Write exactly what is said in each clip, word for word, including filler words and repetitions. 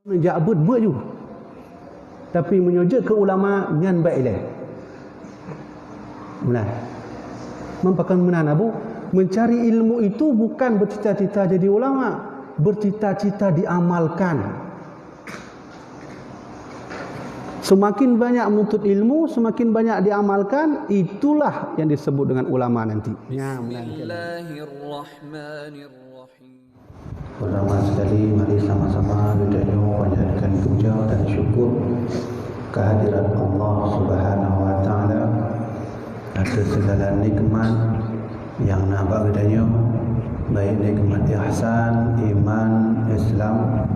Jak beuet, beuet ju. Tapi meunyoe jeuet keu ulama, nyan bèk ilèe. Meunan. Meupakan meunan, Abu, mencari ilmu itu bukan bercita-cita jadi ulama, bercita-cita diamalkan. Semakin banyak menuntut ilmu, semakin banyak diamalkan, itulah yang disebut dengan ulama nanti. Ya, meunan. Bismillahirrahmanirrahim. Pertama sekali, mari sama-sama geutanyoe panjatkan puja dan syukur kehadirat Allah Subhanahu wa Taala atas segala nikmat nyang na bak geutanyoe, baik nikmat ihsan, iman, Islam,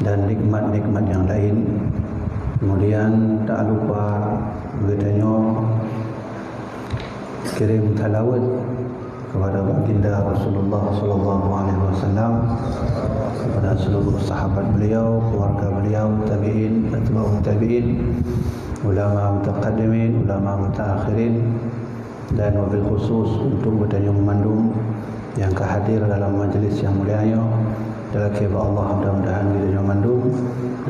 dan nikmat-nikmat nyang laén. Kemudian, tak lupa geutanyoe kirém salawat kepada Baginda Rasulullah sallallahu alaihi wasallam, kepada seluruh sahabat beliau, keluarga beliau, tabi'in, atba'ut tabi'in, ulama mutaqaddimin, ulama mutaakhirin, dan wabil khusus untuk geutanyoe mandum nyang ka hadir dalam majlis nyang mulia nyoe. Talakée bak Allah, mudah-mudahan geutanyoe mandum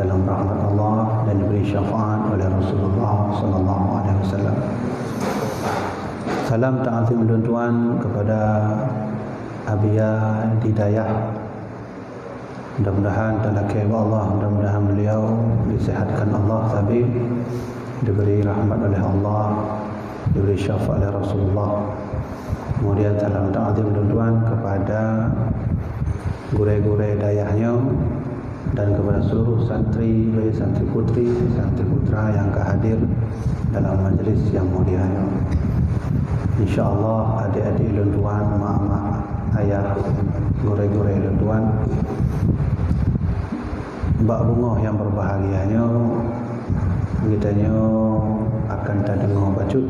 dalam rahmat Allah dan diberi syafaat oleh Rasulullah sallallahu alaihi wasallam. Salam ta'zim ulôn tuan kepada Abiya di Dayah. Mudah-mudahan talakée bak Allah, mudah-mudahan beliau disehatkan Allah sabe, diberi rahmat oleh Allah, diberi syafaat oleh Rasulullah. Kemudian salam ta'zim ulôn tuan kepada gurée-gurée dayah nyoe dan kepada seluruh santri, baik santri putri, santri putra nyang ka hadir dalam majlis nyang mulia nyoe. Insya Allah, adik-adik ulôn tuan, mak-mak, ayah, gurée-gurée ulôn tuan, bak beungoh nyang berbahagia nyoe, geutanyoe akan tadeungoe bacut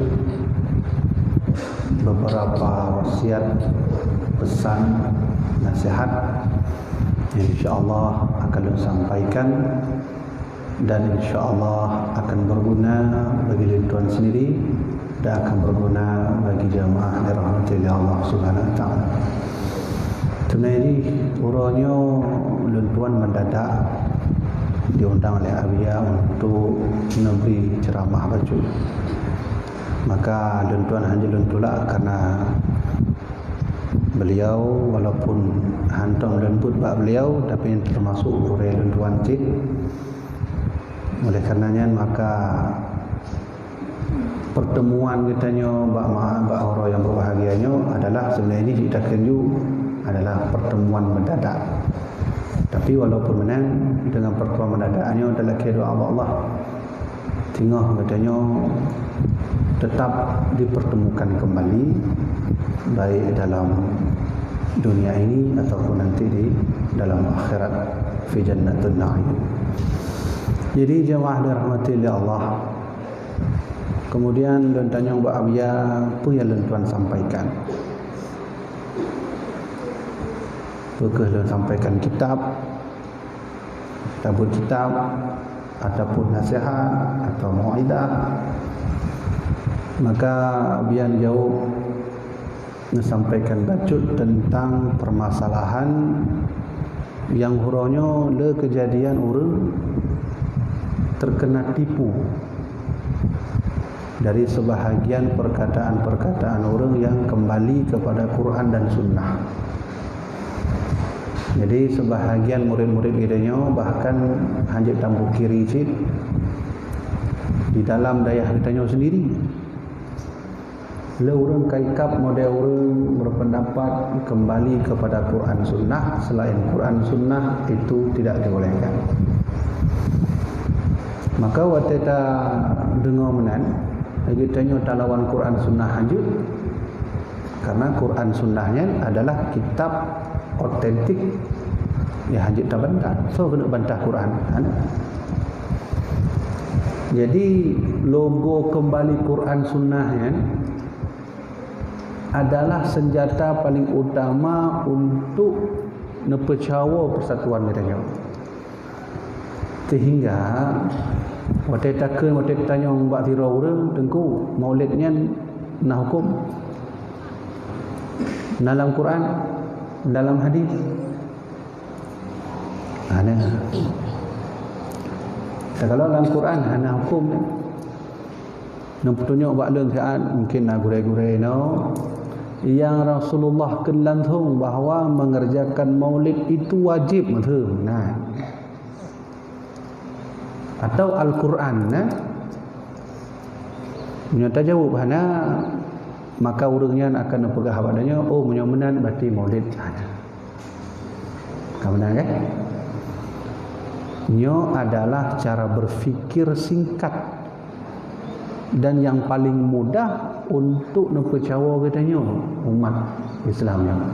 beberapa wasiat, pesan, nasihat yang insya Allah akan lôn sampaikan dan insya Allah akan berguna bagi lôn tuan sendiri dan akan berguna bagi jamaah dirahmati oleh Allah Subhanahu wa Taala. Teunai jih uroe nyoe lôn tuan mendadak diundang oleh Abiya untuk neubri ceramah bacut. Maka lôn tuan hana lôn tulak karena beliau, walaupun hantom lôn buet bak beliau, tapi termasuk gurée lôn tuan cit. Oleh karena nyan, maka pertemuan geutanyoe bak ma-, bak uroe nyang berbahagia nyoe adalah sebenarnya jih takheun ju adalah pertemuan mendadak. Tapi walaupun meunan, dengan pertemuan mendadak nyoe talakée doa bak Allah, teungoh geutanyoe tetap dipertemukan kembali, baik dalam dunia ini ataupun nanti di dalam akhirat, fi jannatun na'im. Jadi, jemaah dirahmati oleh Allah, kemudian lôn tanyong bak Abiya, peue nyang lôn tuan sampaikan? Peu kheueh lôn sampaikan kitab, tabeuet kitab, ataupun nasihat, atau mau'izah? Maka Abiya jaweueb, neusampaikan bacut teuntang peumasalahan nyang uroe nyoe le keujadian ureuëng teukena tipu dari seubahagian peurkataan-peurkataan ureuëng nyang keumbali keupada Quran dan Sunnah. Jadi, seubahagian murit-murit geutanyoe bahkan hana jeuet tamukiri cit di dalam dayah geutanyoe sendiri. Le ureuëng ka ikab model ureuëng berpendapat kembali kepada Quran Sunnah, selain Quran Sunnah itu tidak dibolehkan. Maka watée tadeungoe meunan, lagée tanyoe talawan Quran Sunnah hanjeuet, karena Quran Sunnah nyan adalah kitab otentik nyang hanjeuet tabantah. Soe keuneuk bantah Quran? Hana. Jadi, logo kembali Quran Sunnah nyan adalah senjata paling utama untuk neupeucawo persatuan geutanyoe. Sehingga watée takheun, watée tanyong bak sidroe ureuëng, "Teungku, maulid nyan na huköm? Na lam Quran? Na lam hadis?" Hana. Kalau lam Quran hana huköm. Neupeutunyok bak lôn siat, mungkin na gurée-gurée inoe, nyang Rasulullah kheun langsong bahwa mengerjakan maulid itu wajib, meuteumeunan. Atau Al-Quran, nah. Meunyoe tajaweueb hana, maka ureuëng nyan akan neupeugah bak tanyoe, "Oh, meunyoe meunan, berarti maulid hana." Ka meunan, kan? Nyoe adalah cara berpikir singkat dan yang paling mudah untuk neupeucawo geutanyoe umat Islam nyoe.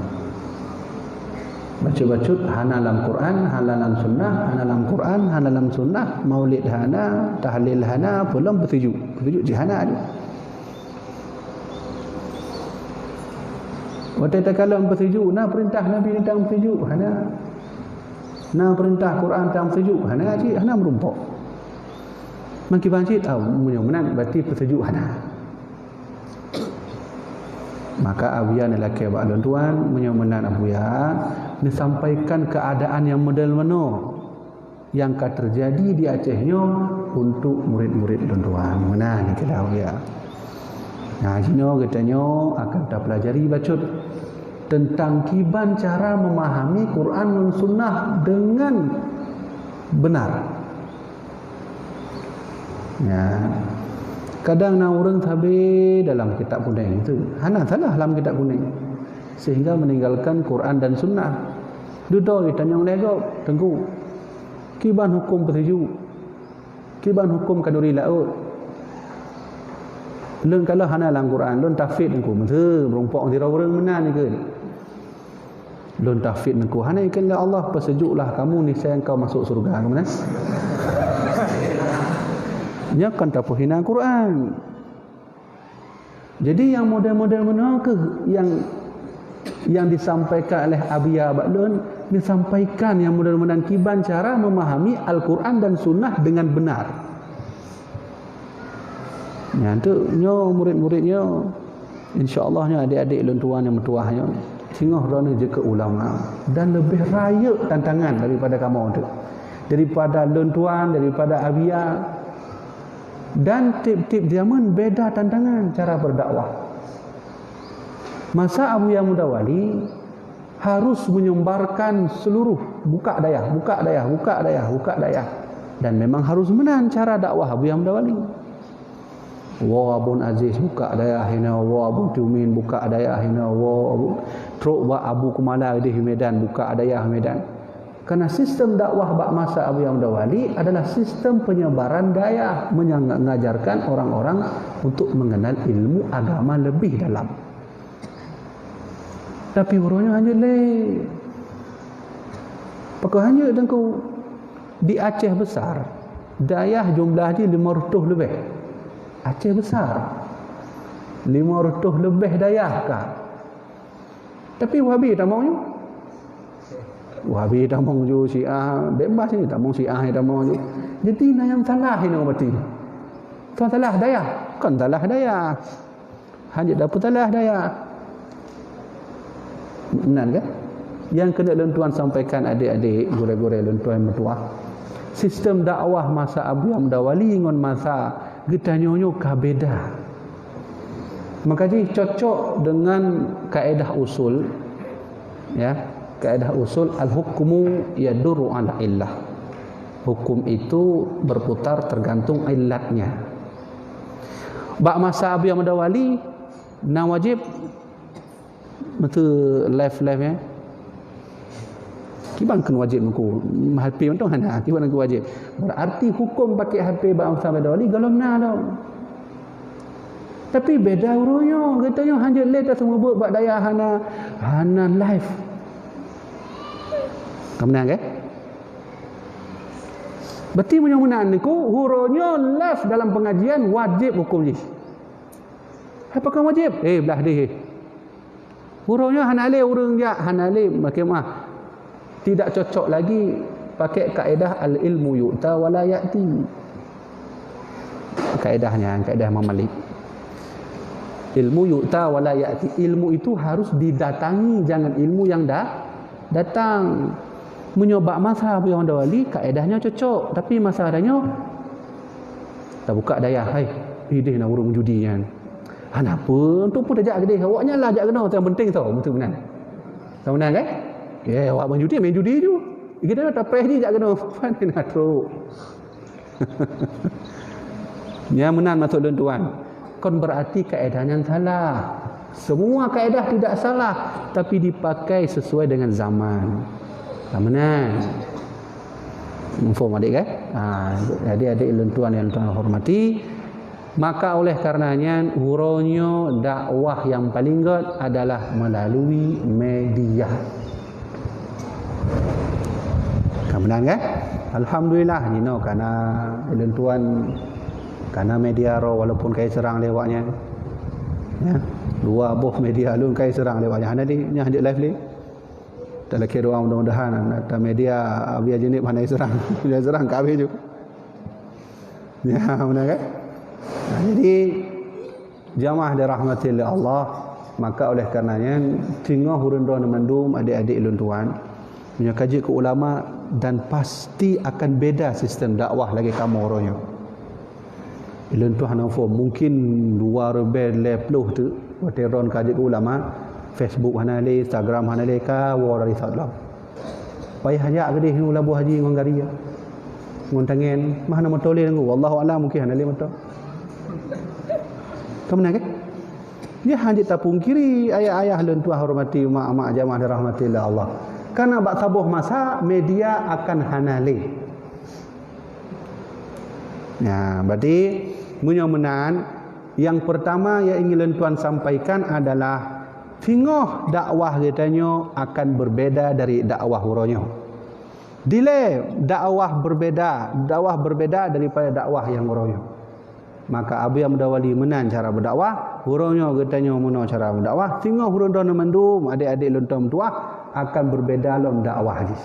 Bacut-bacut hana lam Quran, hana lam sunnah, hana lam Quran, hana lam sunnah, maulid hana, tahlil hana, peulom peusijuek. Peusijuek cit hana lé. Watée takalon peusijuek, na peurintah Nabi teuntang peusijuek? Hana. Na peurintah Quran teuntang peusijuek? Hana cit, hana meurumpok. Meukiban cit, ah, meunyoe meunan, berarti peusijuek hana. Maka Abuya neulakée bak lôn tuan, meunyoe meunan Abuya, neusampaikan keuadaan nyang model meunoe nyang ka teujadi di Aceh nyoe untuk murit-murit lôn tuan. Meunan nyang keudah, ya. Nah, jinoe geutanyoe akan tapeulajari bacut teuntang kiban cara meumahami Quran ngon Sunnah deungon beunar. Ya. Kadang na ureuëng sabe dalam kitab kunéng tu. Hana salah lam kitab kunéng. Sehingga meninggalkan Quran dan Sunnah. Dudoe tanyong lé gob, Teungku. Kiban huköm peusijuek? Kiban huköm khanuri laôt? Lôn kalon hana lam Quran, lôn tahfidz Teungku. Meuteumeurumpok sidroe ureuëng meunan ikheun. Lôn tahfidz Teungku, hana ikheun lé Allah, "Peusijueklah kamu, niscaya engkau masuk syurga." Ka meunan? Nyoe kan tapeuhina Quran. Jadi, nyang model-model meunoe kheueh nyang, nyang disampaikan oleh Abuya bak lôn, disampaikan nyang model-model kiban cara memahami Al-Quran dan Sunnah dengan benar. Nyan tu, nyoe murit-murit nyoe, insya Allah nyoe adik-adik lôn tuan nyang meutuah nyoe, singoh droeneuh jeuet keu ulama dan leubeh rayeuk tantangan daripada kamoe tu, daripada lôn tuan, daripada Abuya. Dan tieb-tieb jameun beda tantangan cara berdakwah. Masa Abuya Muda Wali harus menyembarkan seluruh, buka dayah, buka dayah, buka dayah, buka dayah. Dan memang harus meunan cara dakwah Abuya Muda Wali. Woe Abon Aziz buka dayah inoe, woe Abu Tumin buka dayah inoe, woe Abu, trok bak Abu Kumala di Medan buka dayah Medan. Karena sistem dakwah bak masa Abuya Muda Wali adalah sistem penyebaran dayah, mengajarkan orang-orang untuk mengenal ilmu agama lebih dalam. Tapi uroe nyoe hanjeuet lé. Pakon hanjeuet Teungku? Di Aceh Besar, dayah jumlah jih lima reutôh leubeh. Aceh Besar, lima reutôh leubeh dayah ka. Tapi Wahabi tamong ju. Wahabi tamong ju, Syiah, bebas ni tamong Syiah, tamong ju. Jadi na nyang salah inoe berarti. Kon salah dayah, kon salah dayah. Hanjeuet dapeusalah dayah. Meunan kan? Nyang keuneuk lôn tuan sampaikan adik-adik, gurée-gurée lôn tuan meutuah. Sistem dakwah masa Abuya Muda Wali ngon masa geutanyoe nyoe ka beda. Maka jih cocok dengan kaedah usul, ya, kaedah usul al-hukmu yaduru ala illah. Hukum itu berputar tergantung illatnya. Bak masa Abuya Muda Wali, na wajéb meuteumé live-live, ya. Kiban kheun wajéb Teungku, H P mantong hana, kiban kheun wajéb. Berarti hukum pakai H P bak masa Abuya Muda Wali gohlom na lom. Tapi beda uroe nyoe, geutanyoe hanjeuet lé taseumeubeuet bak dayah hana, hana live. Ka meunan, kan? Berarti meunyoe meunan Teungku, uroe nyoe live dalam pengajian wajéb hukum jih. Hai pakon wajéb? Eh, blah deh, eh. Uroe nyoe hana lé ureuëng jak, hana lé, makai mah. Tidak cocok lagi pakai kaedah al-ilmu yu'ta wa la ya'ti. Kaedah nyan, kaedah Imam Malik. Ilmu yu'ta wa la ya'ti. Ilmu itu harus didatangi, jangan ilmu yang da-, datang. Meunyoe bak masa Abuya Muda Wali, kaedah nyoe cocok. Tapi masa geutanyoe, Tabuka dayah, hai, ideh na ureuëng judi nyan. Hana peue, untuk peue tajak keudeh, awaknyan lah jak keunoe, yang penting tho, beutôi meunan. Tho meunan kan? Ya, awak main judi, main judi ju. Kita tak payah ji jak keunoe, pan na trok. Nyan meunan maksud lôn tuan. Kon berarti kaedah nyan salah. Semua kaedah tidak salah, tapi dipakai sesuai dengan zaman. Tho meunan. Mufhom adik kan? Ha, jadi adik lôn tuan yang tuan hormati, maka oleh karenanya uroe nyoe dakwah yang paling gét adalah melalui media. Ka meunan kan? Alhamdulillah, jinoe kana lôn tuan kana media roh walaupun kai seurang lé awaknyan. Ya, dua boh media lôn kai seurang lé awaknyan. Hana di, nyan di live lé. Talakée doa mudah-mudahan ata media Abi Ajeunib hana jiseurang. Bila jiseurang ka habéh ju. Ya, beuna kan? Nah, jadi jamaah dirahmati lé Allah, maka oleh karenanya singoh ureuëng droeneuh mandum adik-adik lôn tuan, meunyoe ka jeuet keu ulama dan pasti akan beda sistem dakwah lagée kamoe uroe nyoe. Ilôn tuan hana phon, mungkin dua ribèe lhèe plôh teuk, watèe droen ka jeuet keu ulama, Facebook hana lé, Instagram hana lé, ka woe dari Saudi. Payah jak keudeh u Labuhan Haji ngon gari, ngon tangen, mah hana moto lé nangku. Wallahu a'lam, mungkin hana lé moto. Ka meunan kah? Nyan hana jeuet tapungkiri, ayah-ayah lôn tuan hormati, mak-mak jamaah dirahmati lé Allah. Karena bak saboh masa media akan hana lé. Nah, berarti meunyoe meunan, yang pertama yang ingin lôn tuan sampaikan adalah singoh dakwah geutanyoe akan berbeda dari dakwah uroe nyoe. Dilèe dakwah berbeda, dakwah berbeda daripada dakwah nyang uroe nyoe. Maka Abuya Muda Wali meunan cara berdakwah, uroe nyoe geutanyoe meunoe cara berdakwah, singoh uroe droeneuh mandum adik-adik lôn tuan meutuah akan berbeda lom dakwah jih.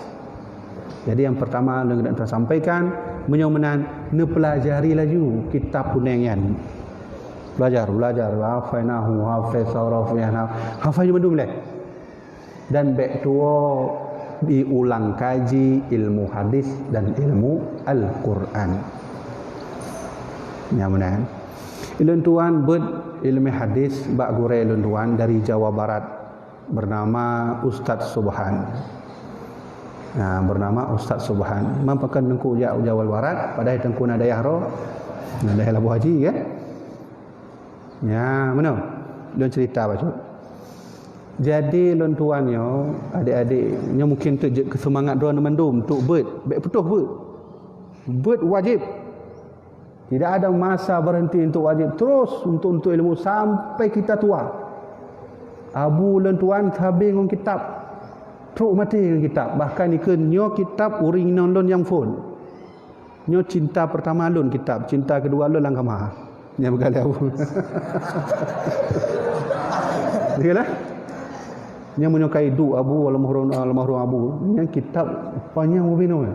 Jadi yang pertama lôn nak sampaikan, meunyoe meunan, neupelajari laju kitab kunéng nyan. Belajar, belajar, hafainahu, hafiz, saraf, ya, hafai mandum lé. Dan bèk tuwoe diulang kaji ilmu hadis dan ilmu Al-Quran. Nyan meunan. Ilôn tuan beuet ilmu hadis bak gurèe ilôn tuan dari Jawa Barat, bernama Ustaz Subhan. Nah, bernama Ustaz Subhan. Memang pakon teungku jak Jawa Barat, padahai teungku na dayah ro, na dayah Labuhan Haji, kan? Nyan, meunoe. Lôn cerita bacut. Jadi lôn tuan nyoe, adik-adik, nyoe mungkin teuk jeuet keu seumangat droeneuh mandum, teuk beuet, bèk putôh beuet. Beuet wajéb. Tidak ada masa berhenti untuk wajib, terus untuk, untuk ilmu sampai kita tua. Abu lôn tuan sabe ngon kitab, trok maté ngon kitab. Bahkan dikeue nyoe kitab ureueng inong lôn nyang phon. Nyoe cinta pertama lôn kitab, cinta kedua lôn lam kama. Nyan peugah lé Abu. Iyalah. Nyan meunyoe ka iduek Abu, almarhum, almarhum Abu, nyan kitab panyang ubinoe.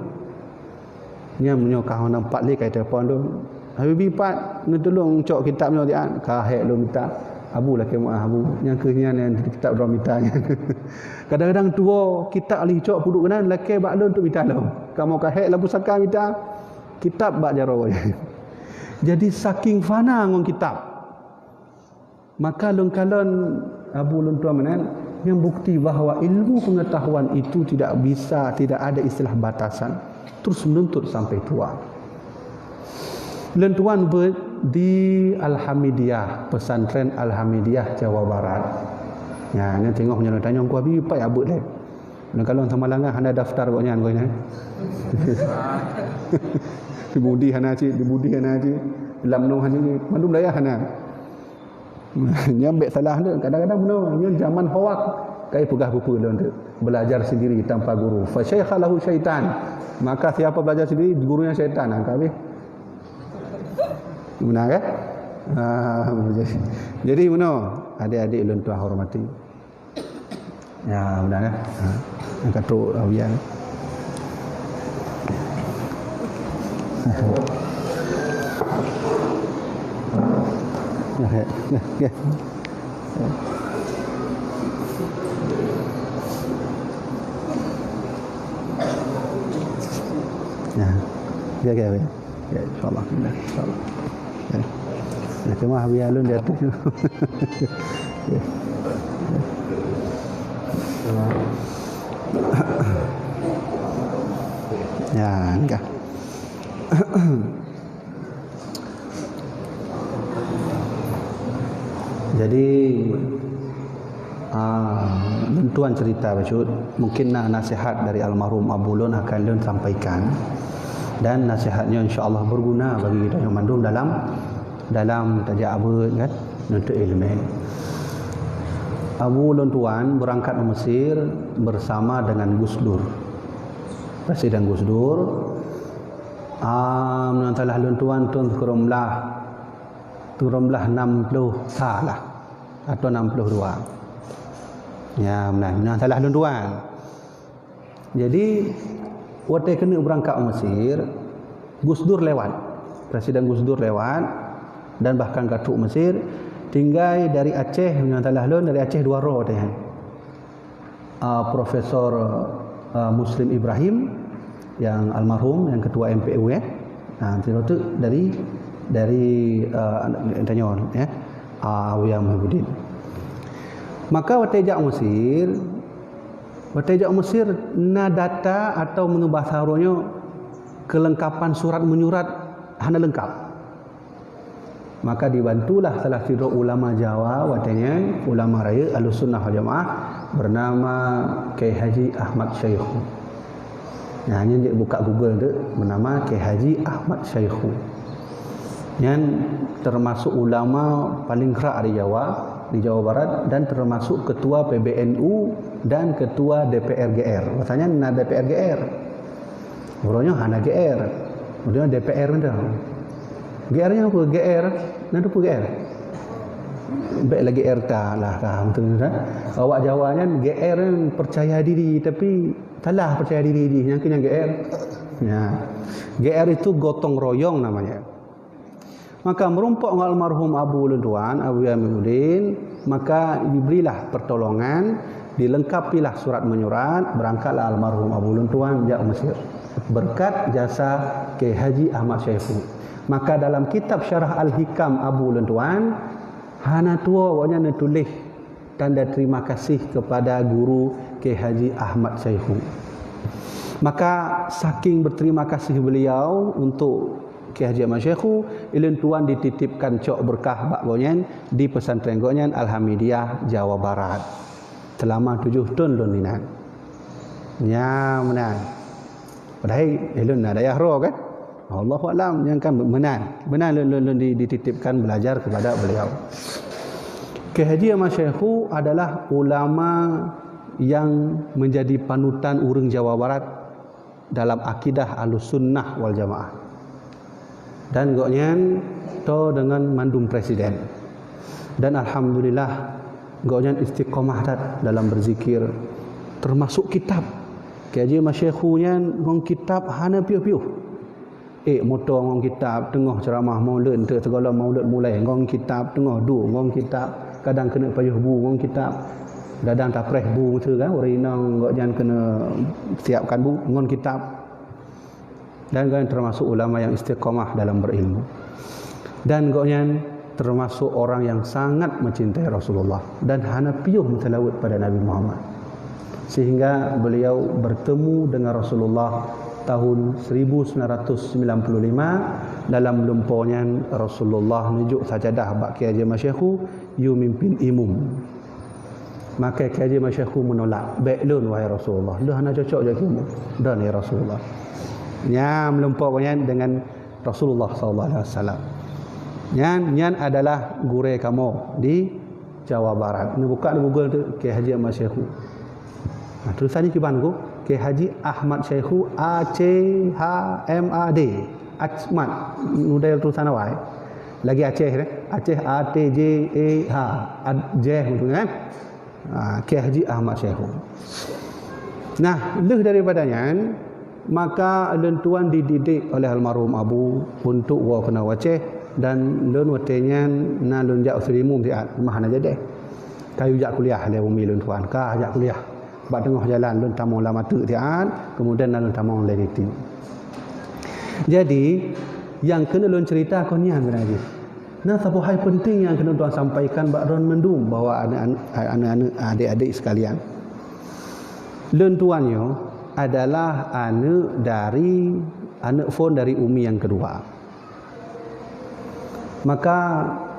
Nyan meunyoe ka hana pat lé ka itelepon tu, "Habibi, pat neutulông cok kitab nyoe siat." "Ka hék lôn mita." "Abu lakèe meu'ah Abu, nyan kheueh nyan nyang kitab droe mita nyan." Kadang-kadang tuwoe kitab lheuh cok peuduek keunan, lakèe bak lôn untuk mita lom. Kamoe ka hék lam pusaka mita kitab bak jaroe. Jadi saking fana ngon kitab. Maka lôn kalon Abu lôn tuan meunan, nyan bukti bahwa ilmu pengetahuan itu tidak bisa, tidak ada istilah batasan, terus menuntut sampai tua. Lôn tuan beuet di Al-Hamidiyah, pesantren Al-Hamidiyah Jawa Barat. Nyan, nyan teungoh meunyoe tanyong ku Abi, pat ya beuet lé. Lôn kalon Samalanga hana daftar gobnyan, gobnyan. Di Budi hana cit, di Budi hana cit, lam noh hana cit, mandum dayah hana. Nyan bèk salah tu, kadang-kadang bunoe, nyan zaman hoak, kai peugah peue-peue lôn tu. Belajar sendiri tanpa guru. Fa syaikha lahu syaitan. Maka siapa belajar sendiri, gurunya syaitan, ha, ka habéh. Benar kan? Ha, jadi, jadi bunoe, adik-adik lôn tuan hormati. Ya, benar kan? Ha, yang kata Abuya. Ya, ya, ya, ya. Ya. Ya, ya, ya. Ya, insyaallah. Insyaallah. Cuma biar lôn di ateueh. Ya, ni kah. Jadi, ah, lôn tuan cerita bacut, mungkin na nasihat dari almarhum Abu lôn akan lôn sampaikan. Dan nasihat nyoe insya Allah berguna bagi kita yang mandum dalam, dalam tajak abeuet kan, nuntut ilmu. Abu lôn tuan berangkat ke Mesir bersama dengan Gus Dur. Presiden Gus Dur, ah, meunyoe salah lôn tuan, thôn sikureueng blah, sikureueng blah nam ploh sa lah, atau nam ploh dua. Ya, meunan. Meunyoe salah lôn tuan. Jadi, watée keuneuk beurangkat u Mesir, Gus Dur lewat. Presiden Gus Dur lewat, dan bahkan ka trok Mesir, tinggai dari Aceh, meunyoe salah lôn, dari Aceh dua droe watée nyan. Ah, Profesor, ah, Muslim Ibrahim, yang almarhum, yang ketua M P U, ya. Ha, sidroe teuk dari, dari, ah, tanyoe, ya. Ah, Abuya Muhibbuddin. Maka watée jak Mesir, watée jak Mesir na data atau meunyoe basa uroe nyoe keulengkapan surat menyurat hana lengkap. Maka dibantulah salah sidroe ulama Jawa watée nyan, ulama rayeuk Ahlussunnah wal Jamaah, bernama Kiai Haji Ahmad Syaikhu. Nah, nyan jeuet buka Google tu, bernama Kiai Haji Ahmad Syaikhu. Nyan termasuk ulama paling gerak di Jawa, di Jawa Barat, dan termasuk ketua P B N U dan ketua D P R G R. Bahasanya na D P R G R. Uroe nyoe hana G R. Uroe nyoe D P R mantong. G R nyan apa? G R. Nyan apa G R? Bèk lagèe R T A lah, ka beutôi kan? Awak Jawa nyan G R nyan percaya diri, tapi salah percaya diri jih. Nyan keuh nyan G R. Ya. G R itu gotong royong namanya. Maka meurumpok ngon almarhum Abu lôn tuan, Abu Yaminuddin, maka diberilah pertolongan, dilengkapilah surat menyurat, berangkatlah almarhum Abu lôn tuan jak Mesir. Berkat jasa Kiai Haji Ahmad Syaikhu. Maka dalam kitab Syarah Al-Hikam Abu lôn tuan, hana tuwoe awaknyan neutuléh tanda terima kasih kepada guru Kiai Haji Ahmad Syaikhu. Maka saking berterima kasih beliau untuk Kiai Haji Ahmad Syaikhu, ulôn tuan dititipkan cok berkah bak gobnyan di pesantren gobnyan Alhamidiyah Jawa Barat selama tujoh thon lôn inan. Nya meunan. Padahai ulôn na dayah droe kan? Allahu a'lam, nyan kan meunan. Meunan lôn, lôn, lôn di-, dititipkan belajar kepada beliau. Kiai Haji Ahmad Syaikhu adalah ulama yang menjadi panutan ureuëng Jawa Barat dalam akidah Ahlussunnah wal Jamaah. Dan gobnyan toe deungon mandum presiden. Dan alhamdulillah, gobnyan istiqomah that dalam berzikir, termasuk kitab. Kiai Haji Ahmad Syaikhu nyan ngon kitab hana piôh-piôh. Ék moto ngon kitab, teungoh ceuramah maulud, eunteuk sigohlom maulud mulai ngon kitab, teungoh duek ngon kitab, kadang keuneuk payoh bu ngon kitab, kadang tapreh bu meuteue kan, ureuëng inong gobnyan keuneuk siapkan bu ngon kitab. Dan gobnyan termasuk ulama yang istiqomah dalam berilmu. Dan gobnyan termasuk orang yang sangat mencintai Rasulullah dan hana piôh meuseulaweuet pada Nabi Muhammad. Sehingga beliau bertemu dengan Rasulullah tahun seribu sembilan ratus sembilan puluh lima. Dalam lumpoe nyan Rasulullah neujok sajadah bak Kiai Haji Ahmad Syaikhu, yue mimpin imum. Maka Kiai Haji Ahmad Syaikhu menolak, "Bèk lôn, wahai Rasulullah, lôn hana cocok jak imum." "Don, ya Rasulullah." Nyan lumpoe nyan dengan Rasulullah sallallahu alaihi wasallam. Nyan, nyan adalah gurèe kamoe di Jawa Barat. Neubuka di Google tu, Kiai Haji Ahmad Syaikhu. Nah, tulisan nyan kiban ku, Kiai Haji Ahmad Syaikhu, A C H M A D. Ahmad, model tulisan awai. Lagi Aceh deh. Aceh A T J E H. Ad-, jeh tu kan. Ha, Kiai Haji Ahmad Syaikhu. Nah, lheueh daripada nyan, maka lôn tuan dididik oleh almarhum Abu untuk woe keunoe u Aceh, dan lôn watèe nyan na lôn jak u Serimun siat, mah hana jadi. Ka yue jak kuliah lé umi lôn tuan, ka jak kuliah. Bak teungoh jalan lôn tamong lam ateueh siat, kemudian na lôn tamong lé di T. Jadi, nyang keuneuk lôn cerita kon nyan sebenarnya jih. Nah, saboh hai penting nyang keuneuk tuan sampaikan bak droen mandum, bahwa aneuk-aneuk, aneuk-aneuk, adik-adik sekalian, lôn tuan nyoe adalah aneuk dari, aneuk phon dari umi nyang keudua. Maka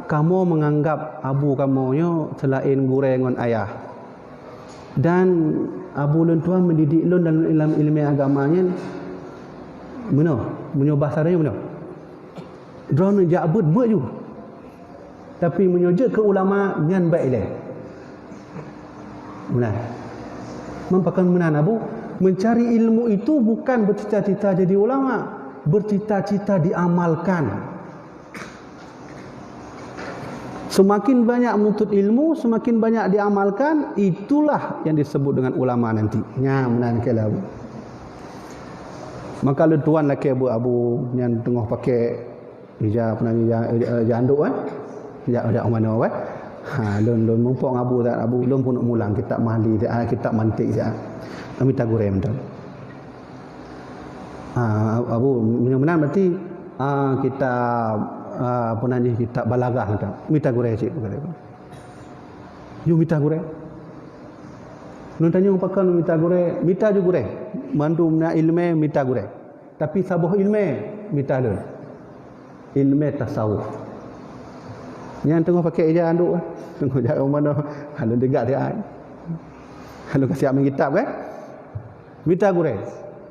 kamoe menganggap abu kamoe nyoe selain gurée ngon ayah. Dan abu lôn tuan mendidik lôn dalam ilmu, ilmu agama nyan meunoe, meunyoe bahasa nyoe meunoe. Droeneuh jak beuet, beuet ju. Tapi meunyoe jeuet keu ulama, nyan bèk ilée. Meunan. Meupakan meunan, Abu? Mencari ilmu itu bukan bercita-cita jadi ulama, bercita-cita diamalkan. Semakin banyak menuntut ilmu, semakin banyak diamalkan, itulah yang disebut dengan ulama nanti. Nyan meunan keu lôn. Maka lôn tuan lakée beuet, Abu, nyan teungoh pakai ija, apa nama, ija, ija, ija anduk, kan? Ija, ija manoe, kan? Ha, lôn, lôn mumpok ngon Abu, Abu, lôn peuneuk mulang kitab Mahli, kitab mantik, mita gurée mantong. Ha, Abu, meunyoe meunan berarti, ha, kitab, ha, apa nama, kitab Balaghah mantong. Mita gurée cit, kata. Ju mita gurée. Lôn tanyong, pakon mita gurée? Mita ju gurée. Mandum na ileumèe mita gurée. Tapi saboh ileumèe mita lôn. Ileumèe tasawuf. Nyan teungoh pakai ija anduk, eh. Teungoh jak u manoe, ha, lôn teuga siat. Ha, lôn ka siap meukitab, kan? Mita gurée.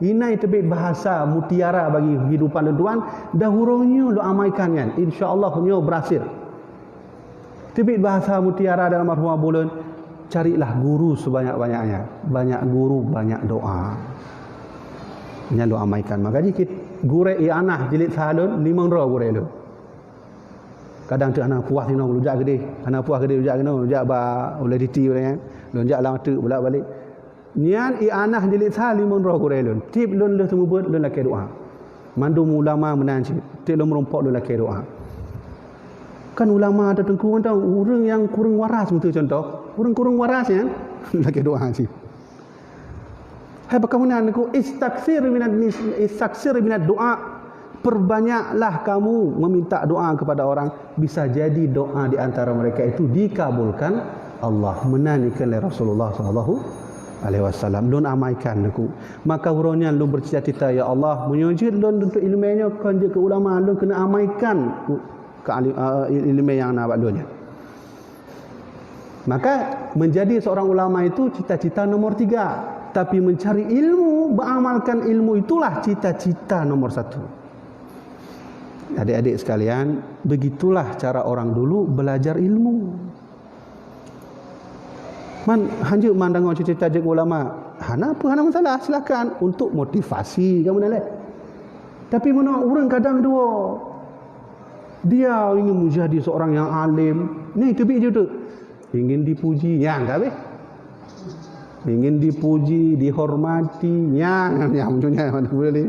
Inan teubiet bahasa mutiara bagi kehidupan lôn tuan, dan uroe nyoe lôn amaikan nyan. Insya Allah nyoe berhasil. Teubiet bahasa mutiara dalam almarhum abu lôn, carilah guru sebanyak-banyaknya. Banyak guru, banyak doa. Nyan lôn amaikan. Maka jih kit-, gurée ianah jilid sa lôn, limong droe gurée lôn. Kadang teuk hana puas inoe, lôn jak keudeh. Hana puas keudeh, lôn jak keunoe, lôn jak bak ulée titi ulée nyan. Lôn jak lam ateueh, bolak-balik. Nyan ianah jilid sa limong droe gurée lôn. Tieb lôn lheueh seumeubeuet lôn lakée doa. Mandum ulama meunan cit. Tieb lôn meurumpok lôn lakée doa. Kan ulama atau teungku mantong, ureuëng nyang kureueng waras, beutôi contoh. Ureuëng kureueng waras nyan lakée doa cit. Hai, bagaimana aku, istaksir minat nis-, istaksir minat doa. Perbanyaklah kamu meminta doa kepada orang, bisa jadi doa di antara mereka itu dikabulkan Allah. Meunan ikheun lé Rasulullah sallallahu alaihi wasallam. Lôn amaikan, Teungku. Maka uroe nyan lôn bercita-cita, "Ya Allah, meunyoe jeuet lôn tuntut ileumèe nyoe kon jeuet keu ulama, lôn keuneuk amaikan keu alim, eh, ileumèe nyang na bak lôn nyan." Maka, menjadi seorang ulama itu cita-cita nomor tiga. Tapi mencari ilmu, mengamalkan ilmu itulah cita-cita nomor satu. Adik-adik sekalian, begitulah cara orang dulu belajar ilmu. Man, hanjeuet man tangoe cita-cita jeuet ulama. Hana apa, hana masalah, silakan. Untuk motivasi kamu nalek. Tapi meunoe ureuëng kadang dua. Dia ingin menjadi seorang yang alim. Ni teubiet ju tu. Ingin dipuji, nyang ka habéh. Ingin dipuji, dihormati, nyang, nyang macam nyan mana boleh.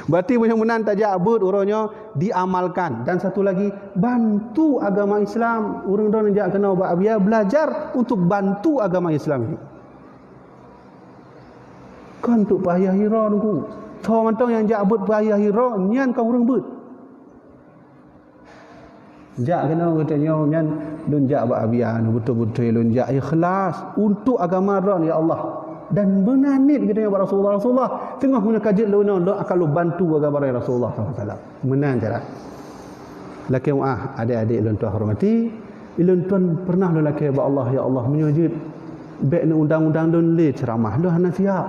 Berarti meunyoe meunan tajak beuet uroe nyoe diamalkan. Dan satu lagi, bantu agama Islam. Ureuëng droeneuh jak keunoe bak Abia belajar untuk bantu agama Islam ini. Kon untuk payah hira, Teungku. Tho mantong nyang jak beuet payah hira, nyan ka ureuëng beuet. Jak keunoe geutanyoe nyan, lôn jak bak Abia nyoe beutôi-beutôi lôn jak ikhlas untuk agama droen, ya Allah. Dan meunan niet geutanyoe bak Rasulullah, Rasulullah, teungoh meunyoe ka jeuet lôn nyoe, lôn akan lôn bantu agama droen, ya Rasulullah sallallahu alaihi wasallam. Meunan cara. Lakée meuáh, adik-adik lôn tuan hormati, lôn tuan pernah lôn lakée bak Allah, "Ya Allah, meunyoe jeuet, bék neuundang-undang lôn lé ceuramah, lôn hana siap."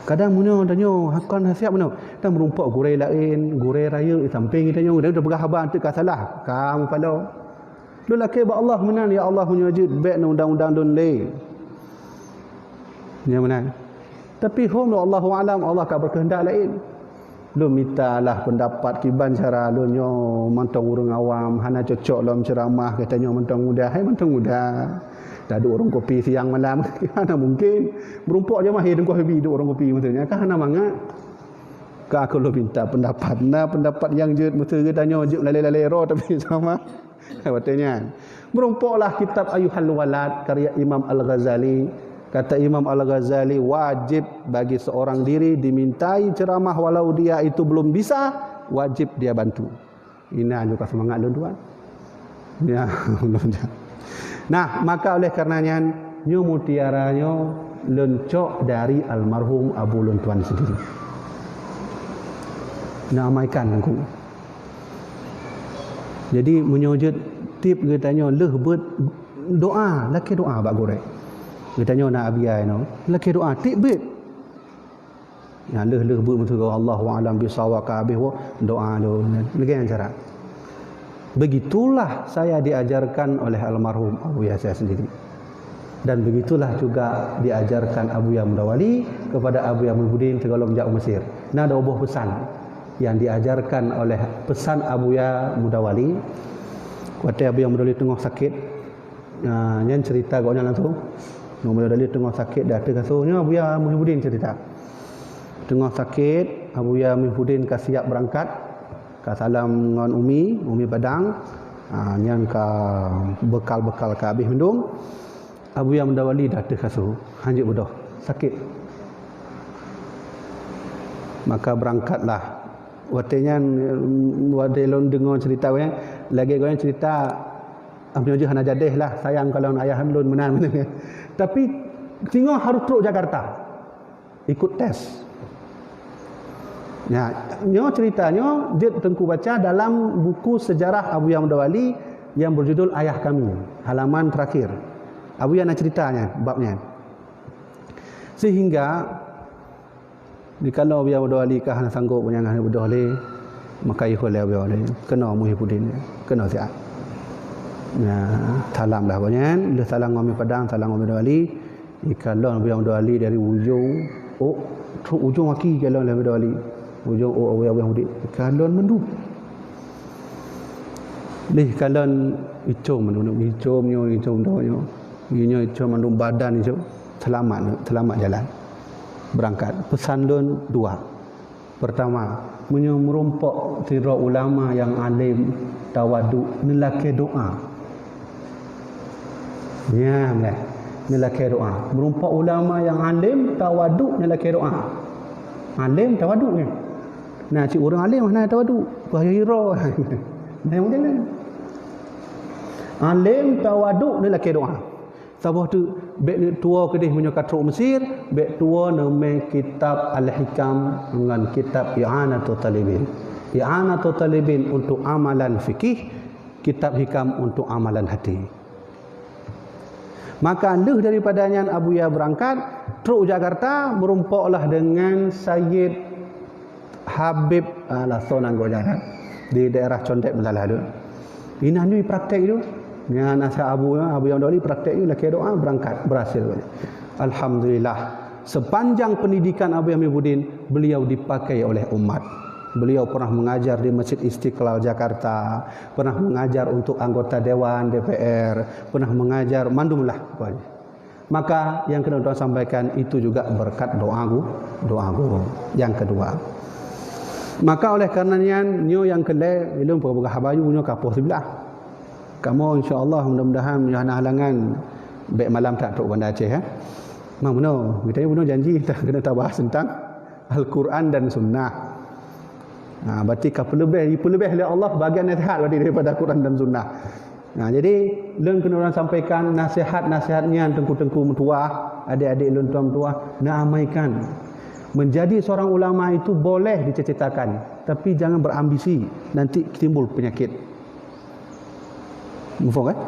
Kadang meunyoe tanyoe kon hana siap meunyoe, dan meurumpok gurée laén, gurée rayeuk di sampéng tanyoe, dan tapeugah haba eunteuk ka salah, ka mupaloe. Lôn lakée bak Allah meunan, "Ya Allah, meunyoe jeuet, bék neuundang-undang lôn lé." Nyan meunan. Tapi hom lom, Allahu a'lam, Allah ka berkehendak laén. Lôn mita lah pendapat kiban cara lôn nyoe mantong ureuëng awam, hana cocok lom ceuramah geutanyoe mantong muda, hai mantong muda. Taduek warong kopi siang malam, hana mungkin. Meurumpok jamaah, "Hai, Teungku Habib duek warong kopi," maksudnya kan hana mangat. Ka aku lôn minta pendapat. Na pendapat nyang jeuet, meusti geutanyoe jeuet lalée-lalée roh tapi sama. Watée nyan, meurumpoklah kitab Ayyuhal Walad karya Imam Al-Ghazali. Kata Imam Al-Ghazali, wajib bagi seorang diri dimintai ceramah walau dia itu belum bisa, wajib dia bantu. Inan juga semangat lôn tuan. Ya, lôn tuan. Nah, maka oleh karena nyan, nyoe mutiara nyoe lôn cok dari almarhum abu lôn tuan sendiri. Nah, amaikan aku. Jadi, meunyoe jeuet tieb geutanyoe lheueh beuet doa, lakée doa bak gurée. Geutanyoe na abiya inoe, lakée doa tieb beuet. Nyang lheueh-lheueh beuet meuteugah Allahu a'lam bissawab ka habéh woe, doa lôn. Lagée nyan cara. Begitulah saya diajarkan oleh almarhum Abuya saya sendiri. Dan begitulah juga diajarkan Abuya Mudawali kepada Abuya Muhibbuddin sigohlom jak u Mesir. Na dua boh pesan yang diajarkan oleh pesan Abuya Mudawali. Watée Abuya Mudawali teungoh sakét, ah, nyan cerita gobnyan langsung. Abuya Mudawali teungoh sakét di ateueh kasô. Nyoe Abuya Muhibbuddin cerita. Teungoh sakét, Abuya Muhibbuddin ka siap beurangkat, ka salam ngon Umi, Umi Padang. Ah, nyan ka beukal-beukal ka habéh mandum. Abuya Mudawali di ateueh kasô, hanjeuet beudôh, sakét. Maka beurangkatlah. Watée nyan, watée lôn deungoe cerita gobnyan, lagée gobnyan cerita, "Ah, meunyoe jeuet hana jadeh lah, sayang kalon ayah lôn meunan." Tapi singoh harôh trok Jakarta. Ikut tes. Nya, nyoe cerita nyoe jeuet Teungku baca dalam buku sejarah Abuya Mudawali yang berjudul Ayah Kami, halaman terakhir. Abuya na cerita nyan, bab nyan. Sehingga, jikalau Abuya Mudawali ka hana sanggob, nyang hana beudôh lé, maka yue lé Abuya Mudawali, keunoe Muhibbuddin, keunoe siat. Nya, salam lah gobnyan, lheueh salam ngon Umi Padang, salam ngon Mudawali, Ikalon Abuya Mudawali dari ujong ôk, trok ujong aki ikalon lé Abuya Mudawali. Ujong ôk Abuya Mudawali ikalon mandum. Lé ikalon icom mandum, icom nyoe, icom doe nyoe. Nyoe icom mandum badan icom. Selamat, selamat jalan. Berangkat. Pesan lôn dua. Pertama, meunyoe meurumpok sidroe ulama nyang além, tawadu, neulakée doa. Nyan, neulakée doa. Meurumpok ulama nyang além, tawadu, neulakée doa. Além, tawadu nyan. Na cit ureuëng além hana tawadu, bahaya hiro. Nah, model nyan. Além, tawadu, neulakée doa. Saboh teuk, bék neuk tuwoe keudeh meunyoe ka trok Mesir, bék tuwoe neumé kitab Al-Hikam ngon kitab I'anatut Talibin. I'anatut Talibin untuk amalan fikih, kitab Hikam untuk amalan hati. Maka lheueh daripada nyan Abuya beurangkat, trok Jakarta, meurumpoklah dengan Sayyid Habib, ah, Laso Nanggoe Jarat, di daerah Condet Meulalah tu. Inan nyoe praktek tu. Nyan asa Abu, Abuya Mudawali praktek tu, lakée doa, berangkat, berhasil. Alhamdulillah, sepanjang pendidikan Abuya Muhibbuddin, beliau dipakai oleh umat. Beliau pernah mengajar di Masjid Istiqlal Jakarta, pernah mengajar untuk anggota dewan D P R, pernah mengajar mandum lah pokoknya. Maka nyang keuneuk tuan sampaikan itu juga berkat doa gu-, doa guru. Nyang keudua. Maka oleh karena nyan, nyoe nyang keu lhée, ulôn peugah-peugah haba nyoe ka poh siblaih. Kamoe insya Allah mudah-mudahan meunyoe hana halangan bék malam that trok Banda Aceh, ya. Memang bunoe, geutanyoe bunoe janji keuneuk tabahas tentang Al-Quran dan Sunnah. Ha, berarti ka peuleubeh, dipeuleubeubeh lé Allah bagian nasihat berarti daripada Quran dan Sunnah. Nah, jadi lôn keuneuk lôn sampaikan nasihat-nasihat nyan teungku-teungku meutuwah, adik-adik lôn tuan meutuwah, na amaikan. Menjadi seorang ulama itu boleh dicita-citakan, tapi jangan berambisi, nanti timbul penyakit. Mufaham kan?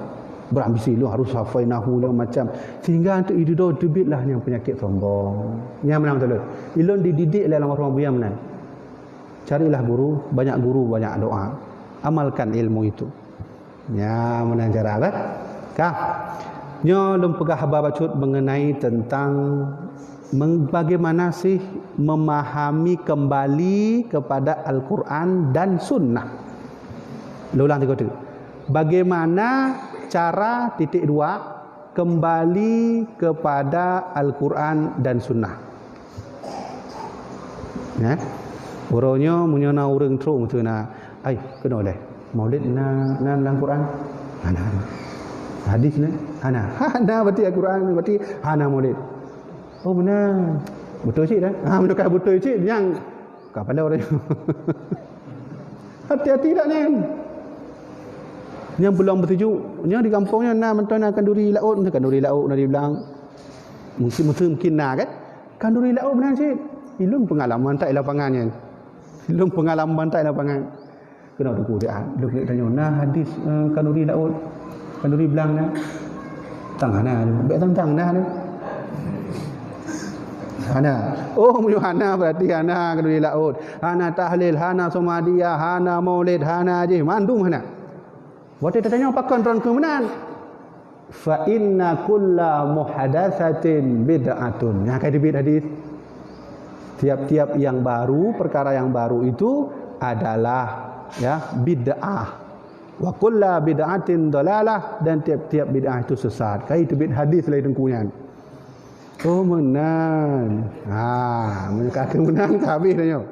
Berambisi lôn harus hafai nahu lôn macam, sehingga untuk itu teubiet lah nyang penyakit sombong. Nyang mana betul? Ilôn dididik lé almarhum Abuya meunan. Carilah guru, banyak guru, banyak doa. Amalkan ilmu itu. Ya, meunan cara kan? Ka. Nyoe lôn peugah haba bacut mengenai tentang meng-, bagaimana sih memahami kembali kepada Al-Quran dan Sunnah. Lôn ulang tiga tu. Bagaimana cara titik dua kembali kepada Al-Quran dan Sunnah? Ya. Uroe nyoe meunyoe na ureuëng trok meuteuna, "Ai, keunoe lé. Maulid na, na lam Quran?" "Hana." "Hadis na?" "Hana." "Hana berarti Al-Quran, berarti hana maulid." "Oh, beuna. Beutôi cit dah." Ha, meunyoe ka beutôi cit, nyang ka pandai ureuëng. Hati-hati dak nyan. Nyang peuluang beutuju, nyoe di gampông nyoe na mantong na kanduri laôt, na kanduri laôt, kanduri blang. Mungkin, mungkin, mungkin na kan? Kanduri laôt meunan cit. Ilôn peungalaman that i lapangan nyan. Ilôn peungalaman that i lapangan. Keunoe teungku siat, lôn keuneuk tanyoe, na hadis, eh, kanduri laôt, kanduri blang na? Tang hana, bèk tang-tang na. Hana. Oh, meunyoe hana, berarti hana kanduri laôt. Hana tahlil, hana samadiyah, hana maulid, hana jih, mandum hana. Watèe tatanyong pakon droen keu meunan? Fa inna kulla muhdatsatin bid'atun. Nyan ka teubiet hadis. Tiap-tiap yang baru, perkara yang baru itu adalah, ya, bid'ah. Wa kulla bid'atin dalalah, dan tiap-tiap bid'ah itu sesat. Ka teubiet hadis lé teungku nyan. Oh, meunan. Ha, meunyoe ka meunan, ka habéh tanyoe.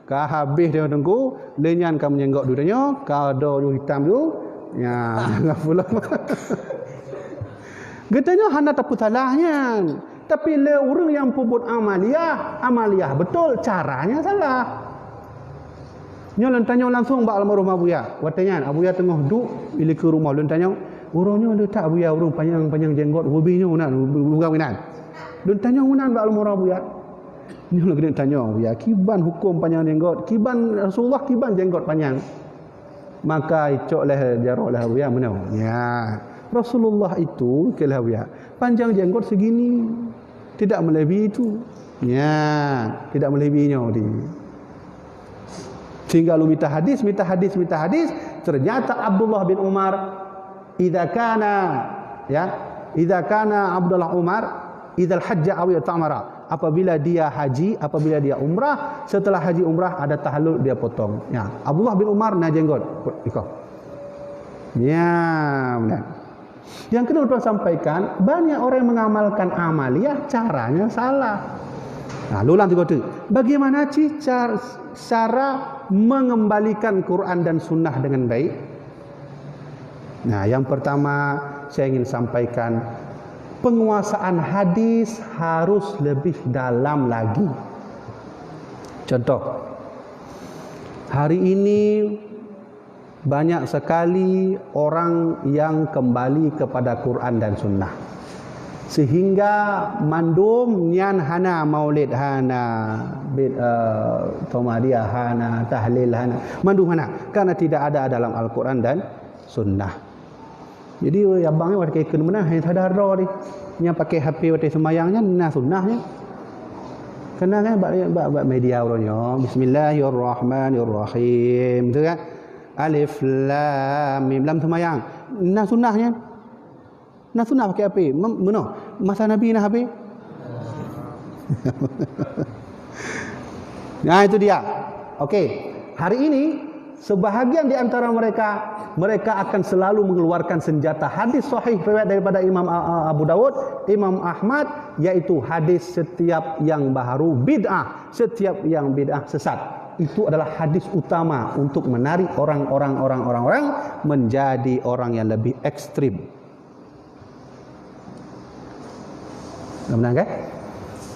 Ka habéh tanyoe teungku, lé nyan ka meunyenggok dudoe tanyoe, ka do ju hitam ju. Nya, ngapa pula? Geutanyoe hana tapeusalah nyan. Tapi lé ureueng nyang peubuet amaliyah, amaliyah beutôi, caranya salah. Nyoe lôn tanyong langsong bak almarhum Abuya. Watèe nyan Abuya teungoh duek di likôt rumoh, lôn tanyong, "Uroe nyoe le that Abuya ureueng panyang-panyang jenggot, ubé nyoe na, ubé nyoe na?" Lôn tanyong meunan bak almarhum Abuya. Nyoe lôn keuneuk tanyong Abuya, kiban huköm panyang jenggot, kiban Rasulullah kiban jenggot panyang. Maka icok lé jaroe lé Abuya meunoe. Ya, Rasulullah itu keu lé Abuya, panjang jenggot segini, tidak melebihi itu. Ya, tidak melebihi nyoe di. Sehingga lôn mita hadis, mita hadis, mita hadis, ternyata Abdullah bin Umar, idza kana, ya, idza kana Abdullah Umar, idzal hajja aw i'tamara. Apabila dia haji, apabila dia umrah, setelah haji umrah ada tahallul dia potong. Ya, Abdullah bin Umar na jenggot. Iko. Ya, benar. Yang kedua, tuan sampaikan, banyak orang yang mengamalkan amaliyah, caranya salah. Nah, lôn ulang tiga tu. Bagaimana sih cara, cara mengembalikan Quran dan Sunnah dengan baik? Nah, yang pertama, saya ingin sampaikan, penguasaan hadis harus lebih dalam lagi. Contoh, hari ini banyak sekali orang yang kembali kepada Quran dan Sunnah. Sehingga mandum nyan hana maulid, hana bid-, eh, Muhammadiyah, hana tahlil, hana. Mandum hana. Karena tidak ada dalam Al-Quran dan Sunnah. Jadi, abang nyoe watèe keu meunan hana sadar droe deh. Nyang pakai H P watèe seumayang nyan na sunnah nyan. Kena kan bak, bak, bak media uroe nyoe, "Bismillahirrahmanirrahim." Tu kan? Alif lam mim lam seumayang. Na sunnah nyan. Na sunnah pakai H P. Mem-, meunoe. Masa Nabi na H P? Nah, itu dia. Oke. Hari ini, sebahagian di antara mereka, mereka akan selalu mengeluarkan senjata hadis sahih riwayat daripada Imam A-, A-, Abu Dawud, Imam Ahmad, yaitu hadis setiap yang baharu bid'ah, setiap yang bid'ah sesat. Itu adalah hadis utama untuk menarik orang-orang, orang-orang, orang menjadi orang yang lebih ekstrim. Dah benar kan?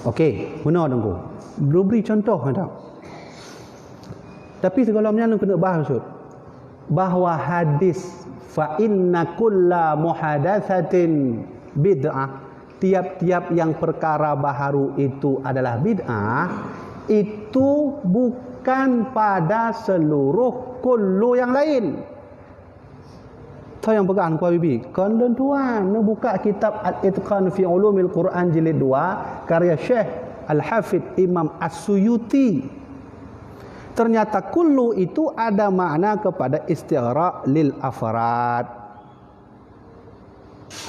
Oke, meunoe Teungku. Lôn bri contoh mantong. Tapi sigohlom nyan lôn keuneuk bahas bacut. Bahwa hadis, "Fa inna kulla muhadatsatin bid'ah," tiap-tiap yang perkara baharu itu adalah bid'ah, itu bukan pada seluruh kullu yang lain. Tho nyang peugah Teungku Habibi, kon lôn tuan, neubuka kitab Al-Itqan fi Ulumil Quran jilid dua, karya Syekh Al-Hafidh Imam As-Suyuti. Ternyata kullu itu ada makna kepada istighraq lil afrad.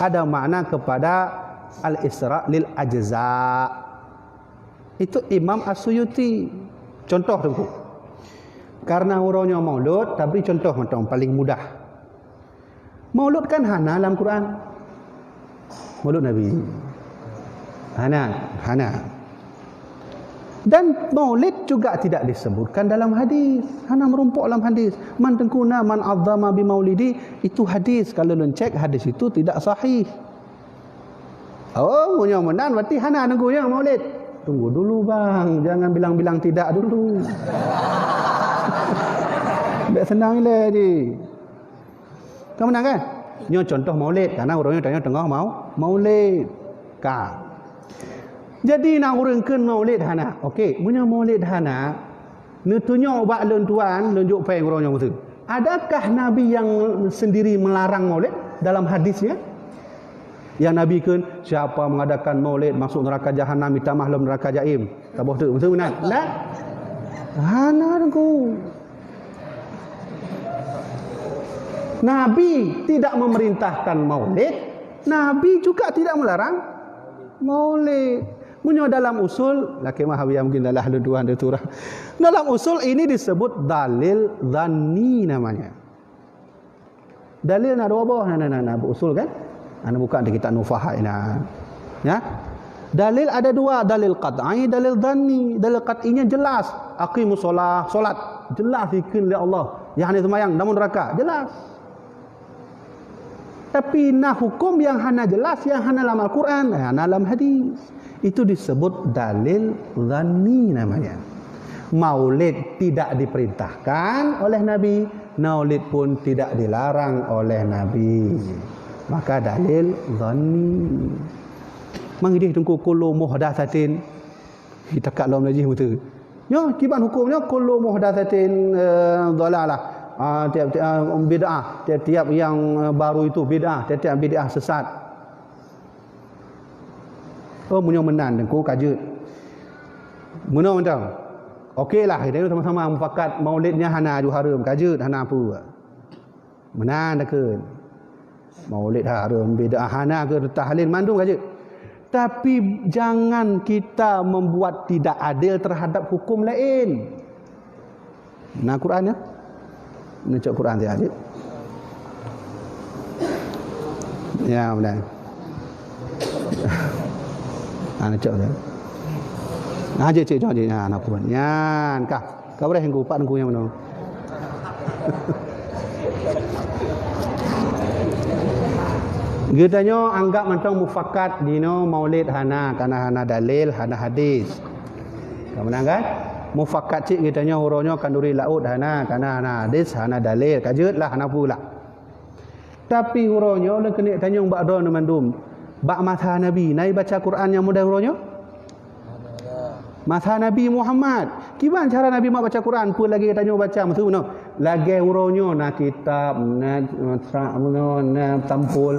Ada makna kepada al-istighraq lil ajza. Itu Imam As-Suyuti. Contoh Teungku. Karena uroe nyoe Maulud, tapi contoh mantong paling mudah. Maulud kan hana lam Quran. Maulud Nabi. Hana, hana. Dan maulid juga tidak disebutkan dalam hadis. Hana meurumpok lam hadis. Man Teungku na man azzama bi maulidi, itu hadis. Kalau lôn cek, hadis itu tidak sahih. Oh, meunyoe meunan berarti hana Teungku nyang maulid. Tunggu dulu, Bang. Jangan bilang-bilang tidak dulu. Bèk Seunang ilée jih. Ka meunan kan? Nyoe contoh maulid, karena ureuëng nyoe tanyoe teungoh mau maulid. Ka. Jadi na ureuëng kheun maulid hana. Okey, meunyoe maulid hana, neutunyok bak lôn tuan, lôn jok péng uroe nyoe meusu. Adakah Nabi yang sendiri melarang maulid dalam hadisnya? Yang Nabi kheun, "Siapa mengadakan maulid masuk neraka jahanam, mita mahlom neraka jaim." Taboh tu, meusu meunan. Nah. Hana Teungku. Nabi tidak memerintahkan maulid, Nabi juga tidak melarang maulid. Meunyoe dalam usul, laki mah habis mungkin dalam dua dua turah. Dalam usul ini disebut dalil zanni namanya. Dalil na dua boh, na, na, na, na, usul kan? Ana buka di kitab Nufaha ina. Ya. Dalil ada dua, dalil qat'i, dalil zanni. Dalil qat'inya jelas, aqimus shalah, salat. Jelas dikheun lé Allah. Yang hana seumayang, dalam neraka. Jelas. Tapi na hukum yang hana jelas, yang hana lam Al-Quran, hana lam hadis. Itu disebut dalil zanni namanya. Maulid tidak diperintahkan oleh Nabi, maulid pun tidak dilarang oleh Nabi. Maka dalil zanni. Mangidih Teungku kullu muhdatsatin. Kita kat lom lagi betul. Nyoe kiban hukum nyoe kullu muhdatsatin, eh, dhalalah. Ah, tiap-tiap, ah, bid'ah, tiap-tiap yang, eh, baru itu bid'ah, tiap-tiap bid'ah sesat. Oh, meunyoe meunan Teungku ka jeuet. Meunyoe mantong. Okey lah, kita sama-sama mufakat maulid nyan hana aju hareuem, ka jeuet, hana peue. Meunan takheun. Maulid hareuem, bid'ah hana keu tahlil mandum ka jeuet. Tapi jangan kita membuat tidak adil terhadap hukum lain. Na Quran ya? Neucok Quran siat jih. Ya, benar. Ha, neucok siat. Ha, jih, cik, cik, cik. Ha, na Quran. Nyan, kah. Ka beureh Teungku, pat Teungku nyang meunoe. Geutanyoe anggap mantong mufakat dinoe maulid hana, kana hana dalil, hana hadis. Ka meunan kan? Mufakat cit geutanyoe uroe nyoe khanduri laôt hana, kana hana hadis, hana dalil. Ka jeuet lah, hana peue lah. Tapi uroe nyoe lôn keuneuk tanyong bak droeneuh mandum. Bak masa Nabi, na ibaca Quran nyang model uroe nyoe? Masa Nabi Muhammad, kiban cara Nabi mak baca Quran? Peue lagée tanyoe baca meusu nyoe? Lagée uroe nyoe na kitab, na, na tra-, na, na tampol.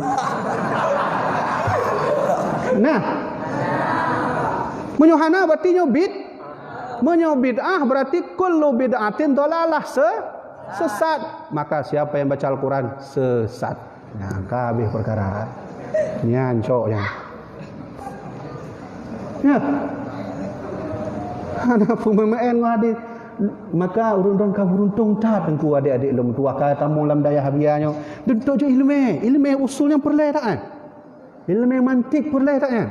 Nah. Meunyoe hana, berarti nyoe bid-, meunyoe bid'ah, berarti kullu bid'atin dhalalah, se-, sesat. Maka siapa yang baca Al-Quran, sesat. Nyan ka habéh peukara. Nyan cok nyan. Ya. Hana peumeuén ngon hadis. Maka ureuëng droen ka beuruntung that Teungku, adik-adik lôn tuha ka tamong lam dayah Abia nyoe. Dudoe jih iéleumé, iéleumé usul nyang peureulée that nyan. Iéleumé mantik peureulée that nyan.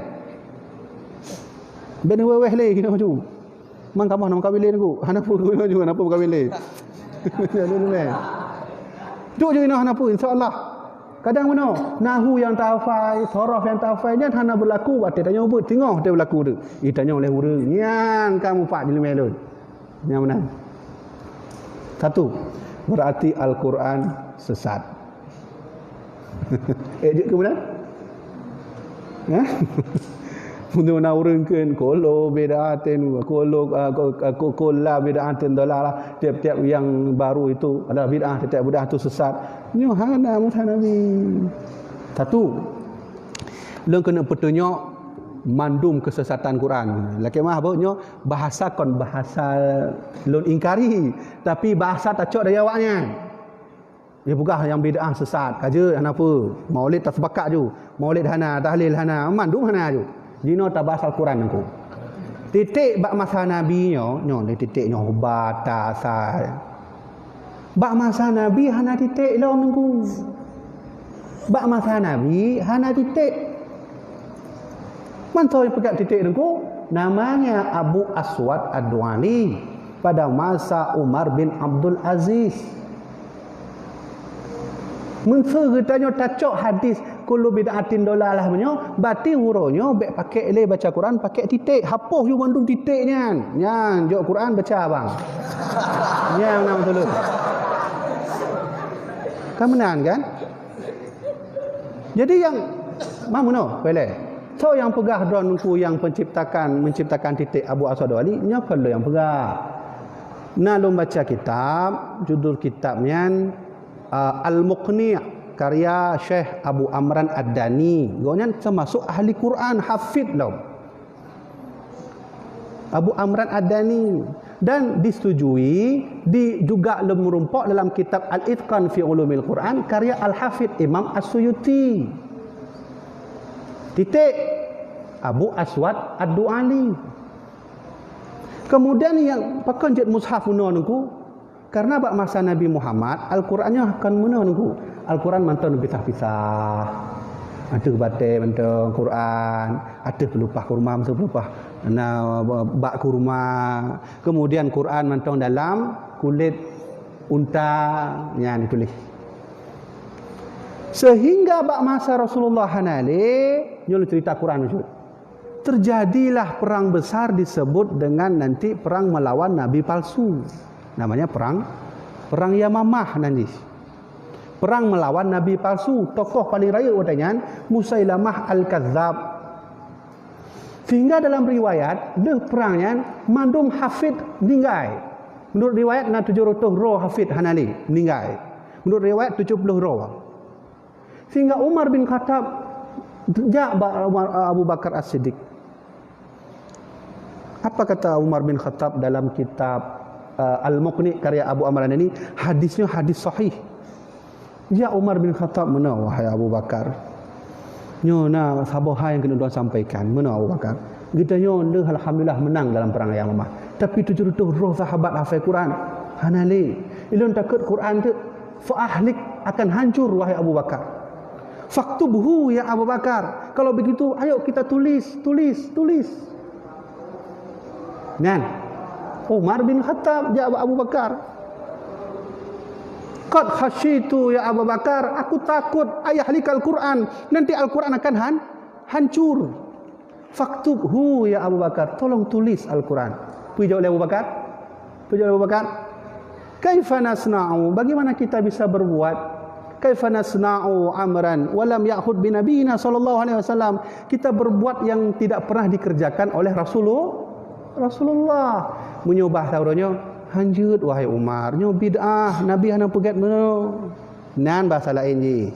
Ben wéh-wéh lé keunoe ju. Mang kamoe na meukawen lé Teungku. Hana peue keunoe ju, hana peue meukawen lé. Iéleumé. Duek ju inoe hana peue, insya Allah. Kadang meunoe, nahu nyang tahafai, sorof nyang tahafai nyan hana beulaku watée tanyoe beuet, singoh watée beulaku tu. Ih, tanyoe lé ureuëng, nyan ka mupat iéleumé lôn. Nyang meunan. Satu, berarti Al-Quran sesat. Eh, jeuet keu meunan? Hah? Meunyoe na ureuëng kheun, "Kullu bid'atin, kullu, ah, ku-, ku-, kullu bid'atin dhalalah." Tiap-tiap yang baru itu adalah bid'ah, tiap-tiap bid'ah itu sesat. Nyoe hana masa Nabi. Satu, lôn keuneuk peutunyok mandum keusesatan Quran. Lakée meuah beuh nyoe bahasa kon bahasa lôn ingkari, tapi bahasa tacok dari awaknyan. Jipeugah nyang bid'ah sesat, ka jeuet hana peue. Maulid taseupakat ju. Maulid hana, tahlil hana, mandum hana ju. Jinoe tabahas Al-Quran Teungku. Titék bak masa Nabi nyoe, nyoe lé titék nyoe uba, ta, sa. Bak masa Nabi hana titék lom Teungku. Bak masa Nabi hana titék. Mantong peugah titék Teungku, namanya Abu Aswad Ad-Du'ali pada masa Umar bin Abdul Aziz. Meunyoe geutanyoe tacok hadis kullu bid'atin dhalalah meunyoe, berarti uroe nyoe bék pakék lé baca Quran pakék titék, hapus ju mandum titék nyan. Nyan jok Quran baca bang. Nyan na meuteuleueng. Kan meunan kan? Jadi nyang ma meunoe, pelée. Soe nyang peugah droe Teungku nyang penciptakan, menciptakan titik Abu Aswad Du'ali, nyoe kon lôn nyang peugah. Na lôn baca kitab, judul kitab nyan, ah, Al-Muqni' karya Syekh Abu Amran Ad-Dani. Gobnyan termasuk ahli Quran, hafid lom. Abu Amran Ad-Dani, dan disetujui di juga lom meurumpok dalam kitab Al-Itqan fi Ulumil Quran karya Al-Hafidh Imam As-Suyuti. Titik. Abu Aswad Ad-Du'ali. Kemudian nyang pakon jeuet mushaf meunoe Teungku? Karena bak masa Nabi Muhammad, Al-Quran nyoe kon meunoe Teungku. Al-Quran mantong pisah-pisah. Ateueh batée mantong Quran, ateueh peulupah kurma, meusu peulupah na bak kurma. Kemudian Quran mantong dalam kulét unta, nyan dituléh. Sehingga bak masa Rasulullah hana lé, nyoe cerita Quran maksud. Terjadilah perang besar disebut dengan nanti perang melawan nabi palsu. Namanya perang, perang Yamamah nanti. Perang melawan nabi palsu. Tokoh paling rayeuk watée nyan Musailamah Al-Kadzab. Sehingga dalam riwayat, lheueh perang nyan, mandum hafid meninggai. Menurut riwayat, na tujoh reutôh droe hafid hana lé, meninggai. Menurut riwayat, tujoh ploh droe. Sehingga Umar bin Khattab jak bak Umar, Abu Bakar As-Siddiq. Apa kata Umar bin Khattab dalam kitab, eh, Al-Muqni' karya Abu Amran ini? Hadisnya hadis sahih. Jak Umar bin Khattab, "Meunoe, wahai Abu Bakar. Nyoe na saboh hai nyang keuneuk ulôn sampaikan. Meunoe, Abu Bakar. Geutanyoe lheueh alhamdulillah meunang dalam perang Yamamah. Tapi tujoh reutôh droe sahabat hafai Quran hana lé. Ulôn takot Quran teuk fa ahlik, akan hancur, wahai Abu Bakar. Faktubhu ya Abu Bakar. Kalau begitu, ayo kita tulis, tulis, tulis." Nyan. Umar bin Khattab jak bak Abu Bakar. "Qad khasyitu ya Abu Bakar, aku takut an yahlikal Quran, nanti Al-Quran akan han-, hancur. Faktubhu ya Abu Bakar, tolong tulis Al-Quran." Peue jaweueb lé Abu Bakar? Peue jaweueb lé Abu Bakar? "Kaifa nasna'u? Bagaimana kita bisa berbuat? Kaifa nasna'u amran wa lam ya'hud bi nabiyina sallallahu alaihi wasallam?" Kita berbuat yang tidak pernah dikerjakan oleh Rasulu-, Rasulullah. Meunyoe bahasa uroe nyoe, "Hanjeuet, wahai Umar, nyoe bid'ah, Nabi hana peugét meunoe." Nan bahasa laén jih.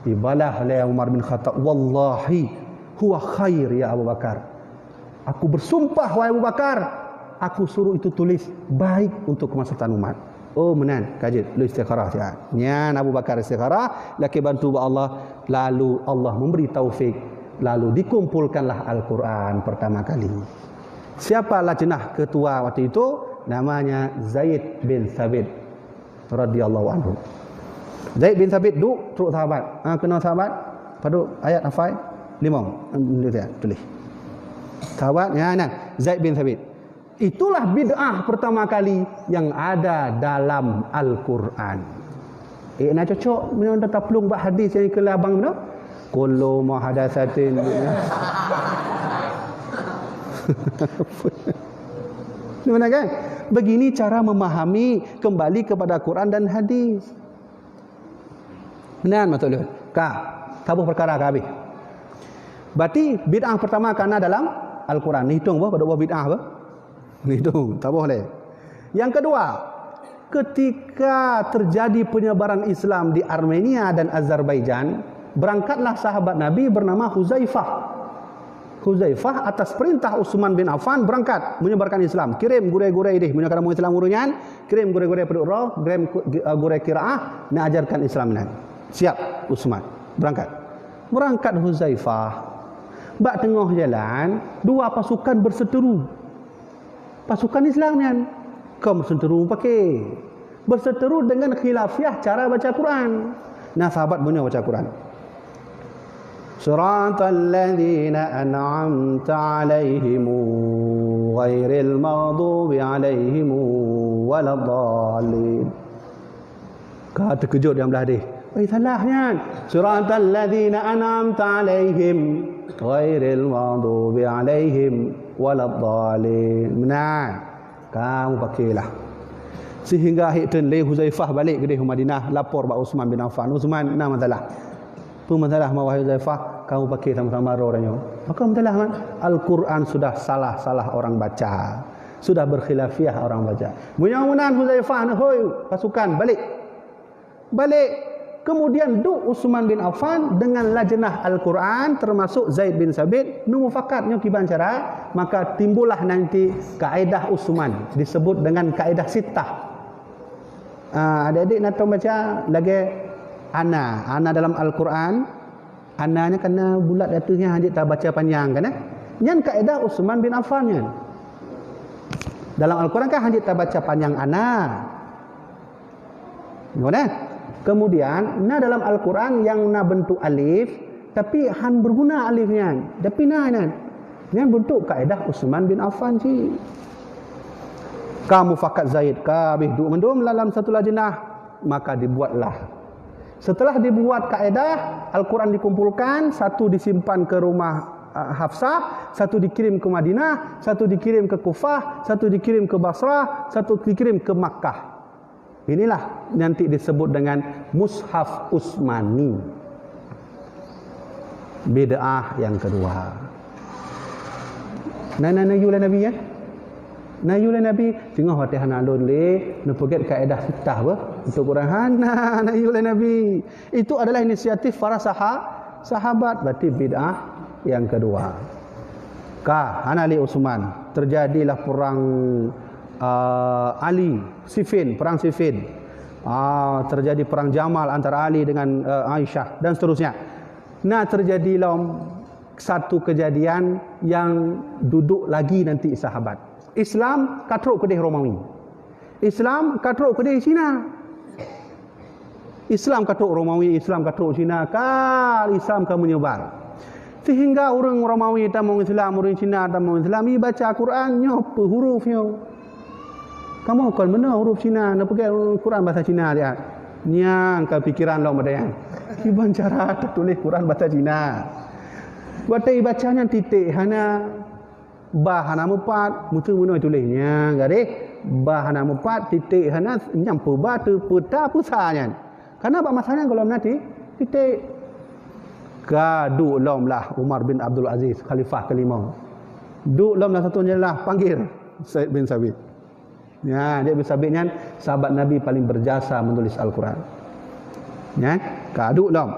Dibalah lé Umar bin Khattab, "Wallahi huwa khair ya Abu Bakar. Aku bersumpah, wahai Abu Bakar, aku suruh itu tulis baik untuk kemaslahatan umat." Oh, meunan, ka jeuet, lôn istikharah siat. Nyan Abu Bakar istikharah, lakée bantu bak Allah, lalu Allah memberi taufik, lalu dikumpulkanlah Al-Quran pertama kali. Siapa lah cenah ketua waktu itu? Namanya Zaid bin Sabit radhiyallahu anhu. Zaid bin Sabit duek trok sahabat. Ha, keunoe sahabat? Padub ayat hafai? Limong. Tulis. Sahabat, ya, nah, Zaid bin Sabit. Itulah bid'ah pertama kali yang ada dalam Al-Quran. Eh, na cocok meunyoe taplueng bak hadis nyang keu labang tu. Kullu muhadatsatin. Benar kan? Begini cara memahami kembali kepada Quran dan hadis. Meunan maksud lôn. Ka, saboh perkara ka habéh. Berarti bid'ah pertama ka na dalam Al-Quran. Neuhitung boh, padub boh bid'ah boh. Neuhitung, saboh lé. Yang kedua, ketika terjadi penyebaran Islam di Armenia dan Azerbaijan, berangkatlah sahabat Nabi bernama Huzaifah. Huzaifah atas perintah Utsman bin Affan berangkat menyebarkan Islam. Kirim gurée-gurée ideh, meunyoe ka na ureuëng Islam ureuëng nyan, kirim gurée-gurée padub droe, kirim ku-, gi-, eh, gurée qiraah, neuajarkan Islam nyan. Siap, Utsman. Berangkat. Berangkat Huzaifah. Bak teungoh jalan, dua pasukan berseteru. Pasukan Islam nyan. Kon berseteru paké. Berseteru dengan khilafiah cara baca Quran. Nah, sahabat meunyoe baca Quran. Siratal ladzina an'amta 'alaihim ghairil maghdubi 'alaihim waladdallin. Ka teukeujot nyang blah deh. Eh, salah nyan. Siratal ladzina an'amta 'alaihim ghairil maghdubi 'alaihim waladdallin. Meunan. Kamu pakailah. Sehingga hik teun lé Huzaifah balek keudeh u Madinah, lapor bak Utsman bin Affan. "Utsman, na masalah." "Peue masalah ma wahai Huzaifah?" "Kamu paké sama-sama roh tanyoe." "Pakon masalah, Man?" "Al-Quran sudah salah-salah orang baca. Sudah berkhilafiah orang baca." "Meunyoe meunan Huzaifah, neuhôi pasukan, balek." Balek. Kemudian duek Utsman bin Affan dengan lajnah Al-Quran, termasuk Zaid bin Sabit, neumufakat nyoe kiban cara, maka timbullah nanti kaedah Utsman, disebut dengan kaedah sittah. Ah, adik-adik na tom baca lagée ana, ana dalam Al-Quran, ana nyan kana bulat ateueh nyan hanjeuet tabaca panyang kan, eh? Nyan kaedah Utsman bin Affan nyan. Dalam Al-Quran kan hanjeuet tabaca panyang ana. Nyoe nah. Kemudian, na dalam Al-Quran nyang na bentuk alif, tapi han berguna alif nyan. Tapi na nyan. Nyan bentuk kaedah Utsman bin Affan cit. Ka mufakat Zaid, ka habéh duek mandum dalam satu lajnah, maka dibuatlah. Setelah dibuat kaedah, Al-Quran dikumpulkan, satu disimpan ke rumah, ah, Hafsah, satu dikirim ke Madinah, satu dikirim ke Kufah, satu dikirim ke Basrah, satu dikirim ke Makkah. Inilah nanti disebut dengan Mushaf Utsmani. Bid'ah yang kedua. Na, na, na yue lé Nabi, ya? Na yue lé Nabi, singoh watée hana lôn lé, neupeugét kaedah sittah beuh untuk Quran. Hana, na yue lé Nabi. Itu adalah inisiatif para saha-, sahabat, berarti bid'ah yang kedua. Ka, hana lé Utsman, terjadilah perang, ah, Ali, Siffin, perang Siffin. Ah, terjadi perang Jamal antara Ali dengan, eh, Aisyah dan seterusnya. Nah, terjadi lom satu kejadian yang duduk lagi nanti sahabat. Islam ka trok keudeh Romawi. Islam ka trok keudeh Cina. Islam ka trok Romawi, Islam ka trok Cina, ka Islam ka menyebar. Sehingga ureuëng Romawi tamong Islam, ureuëng Cina tamong Islam, ibaca Quran nyoe peue huruf nyoe. Kamoe kon meunoe huruf Cina, neupeugét Quran bahasa Cina dia. Nyang ka pikiran lom ada nyang. Kiban cara tatuléh Quran bahasa Cina. Watée ibaca nyan titék hana, ba hana meupat, meuteumeunoe tuléh nyan garéh, ba hana meupat, titék hana, nyang peuba teu peuta peusa nyan. Karena bak masa nyan gohlom na ti-, titék. Ka duek lom lah Umar bin Abdul Aziz, khalifah kelima. Duek lom lah satu nyan lah panggil Zaid bin Sabit. Ya, Zaid bin Sabit nyan sahabat Nabi paling berjasa menulis Al-Quran. Ya, ka duek lom.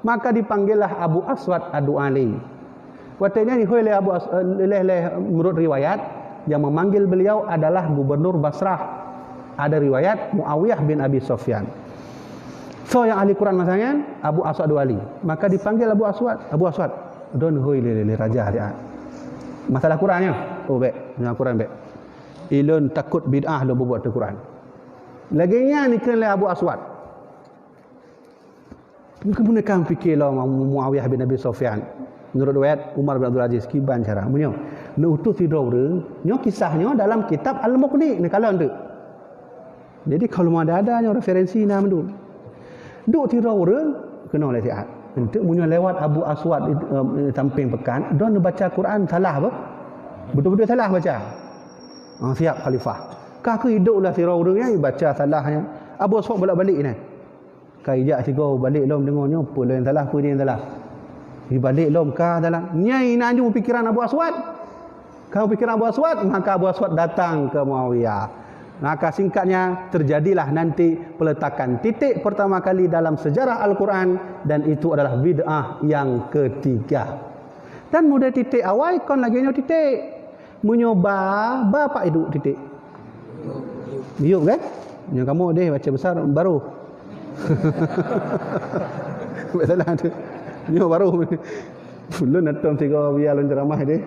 Maka dipanggillah Abu Aswad Ad-Du'ali. Watée nyan ihôi lé Abu As-, eh, lé, lé, menurut riwayat, yang memanggil beliau adalah gubernur Basrah. Ada riwayat Muawiyah bin Abi Sufyan. So yang ahli Quran masa nyan, Abu Aswad Ad-Du'ali. Maka dipanggil Abu Aswad, "Abu Aswad, don hôi lé, lé, lé raja dia. Masalah Quran nyoe." "Oh, bék, nyoe Quran bék. Ilôn takot bid'ah lôn bubuat teu Quran." Lagée nyan ikheun lé Abu Aswad. Mungkin meuneukan pikir lom Muawiyah bin Abi Sufyan. Menurut riwayat Umar bin Abdul Aziz, kiban cara. Meunyoe neuutus sidroe ureuëng, nyoe kisah nyoe dalam kitab Al-Mughni, neukalon tu. Jadi kalau ada-ada nyoe referensi na mandum. Duek sidroe ureuëng keunoe lé siat. Enteuk meunyoe lewat Abu Aswad, eh, sampéng peukan, don neubaca Quran salah beuh? Beutôi-beutôi salah baca. Ah, siap khalifah. Ka keuh iduek lah sidroe ureuëng nyan ibaca salah nyan. Abu Aswad bolak-balik nyan. Ka ijak sigoe balek lom deungoe nyoe, peue lôn salah, peue nyang salah. Ibalek lom ka salah. Nyai na ju pikiran Abu Aswad. Ka pikiran Abu Aswad, maka Abu Aswad datang ke Muawiyah. Maka singkatnya, terjadilah nanti peletakan titik pertama kali dalam sejarah Al-Quran dan itu adalah bid'ah yang ketiga. Dan model titik awai kon lagée nyoe titik. Meunyoe ba, ba pat iduek titik. Miyueb kan? Nyoe kamoe deh baca besar baru. Baik salah tu. Nyoe baru. Ulôn atong tiga biar lôn ceramah deh.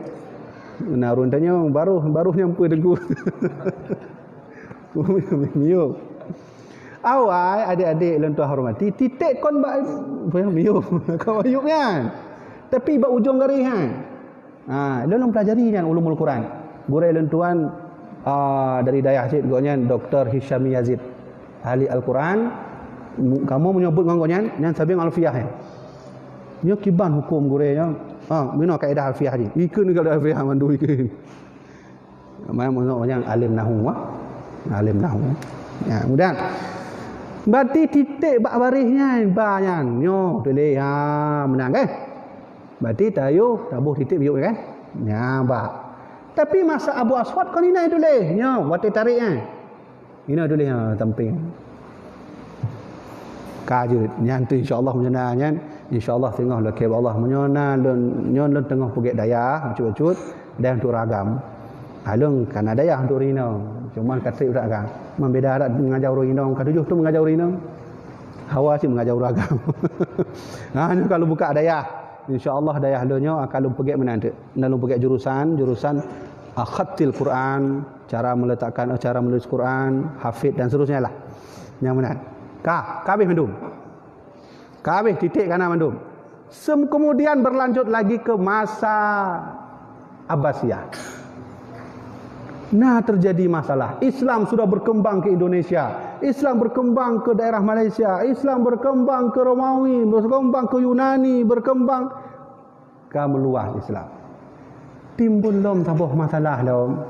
Nah, ureuëng tanyoe baru, baru nyang peue teungku. Miyueb. Awai adik-adik lôn tuan hormati, titik kon bak miyueb. Kon miyueb nyan. Tapi bak ujong garéh nyan. Ha, lôn, lôn pelajari nyan ulumul Quran. Gurée lôn tuan, ah, dari dayah cit gobnyan Doktor Hisham Yazid. Ahli Al-Quran, mu-, kamoe meunyoe beuet ngon gobnyan, nyan sabe ngon Alfiah nyan. Nyoe kiban huköm gurée nyoe. Ha, meunoe kaedah Alfiah jih. Ikheun kaedah Alfiah mandum ikheun. Memang meunyoe nyang alim nahu, ah. Alim nahu. Ya, mudah. Berarti titik bak baréh nyan, ba nyan. Nyoe tuléh, ha, meunan kan? Berarti tayue taboh titik biyuek kan? Nya ba. Tapi masa Abu Aswad kon inan tuléh, nyoe watèe tarek nyan. Inan tuléh, ha, sampéng. Ka jeuet, nyan tu insya-Allah meunyoe nyan, insya-Allah teungoh lakèe bak Allah. Meunyoe na lôn, nyoe lôn teungoh peugèt dayah, bacut-bacut, dayah untuk ureueng agam. Along kana dayah untuk ureueng inong, cuma ka trép dak kan. Membeda dak mengajar ureueng inong, ka tujoh tu mengajar ureueng inong. Hawa cit mengajar ureueng agam. Ha, nyoe kalau buka dayah, insya-Allah dayah lôn nyoe akan lôn peugèt meunan teuk. Na lôn peugèt jurusan, jurusan, ah, khattil Quran, cara meletakkan, eh, cara menulis Quran, hafid dan seterusnya lah. Nyang meunan. Ka, ka habéh mandum. Ka habéh titik kana mandum. Sem-, kemudian berlanjut lagi ke masa Abbasiyah. Nah, terjadi masalah. Islam sudah berkembang ke Indonesia. Islam berkembang ke daerah Malaysia. Islam berkembang ke Romawi, berkembang ke Yunani, berkembang ka meuluah Islam. Timbul lom saboh masalah lom.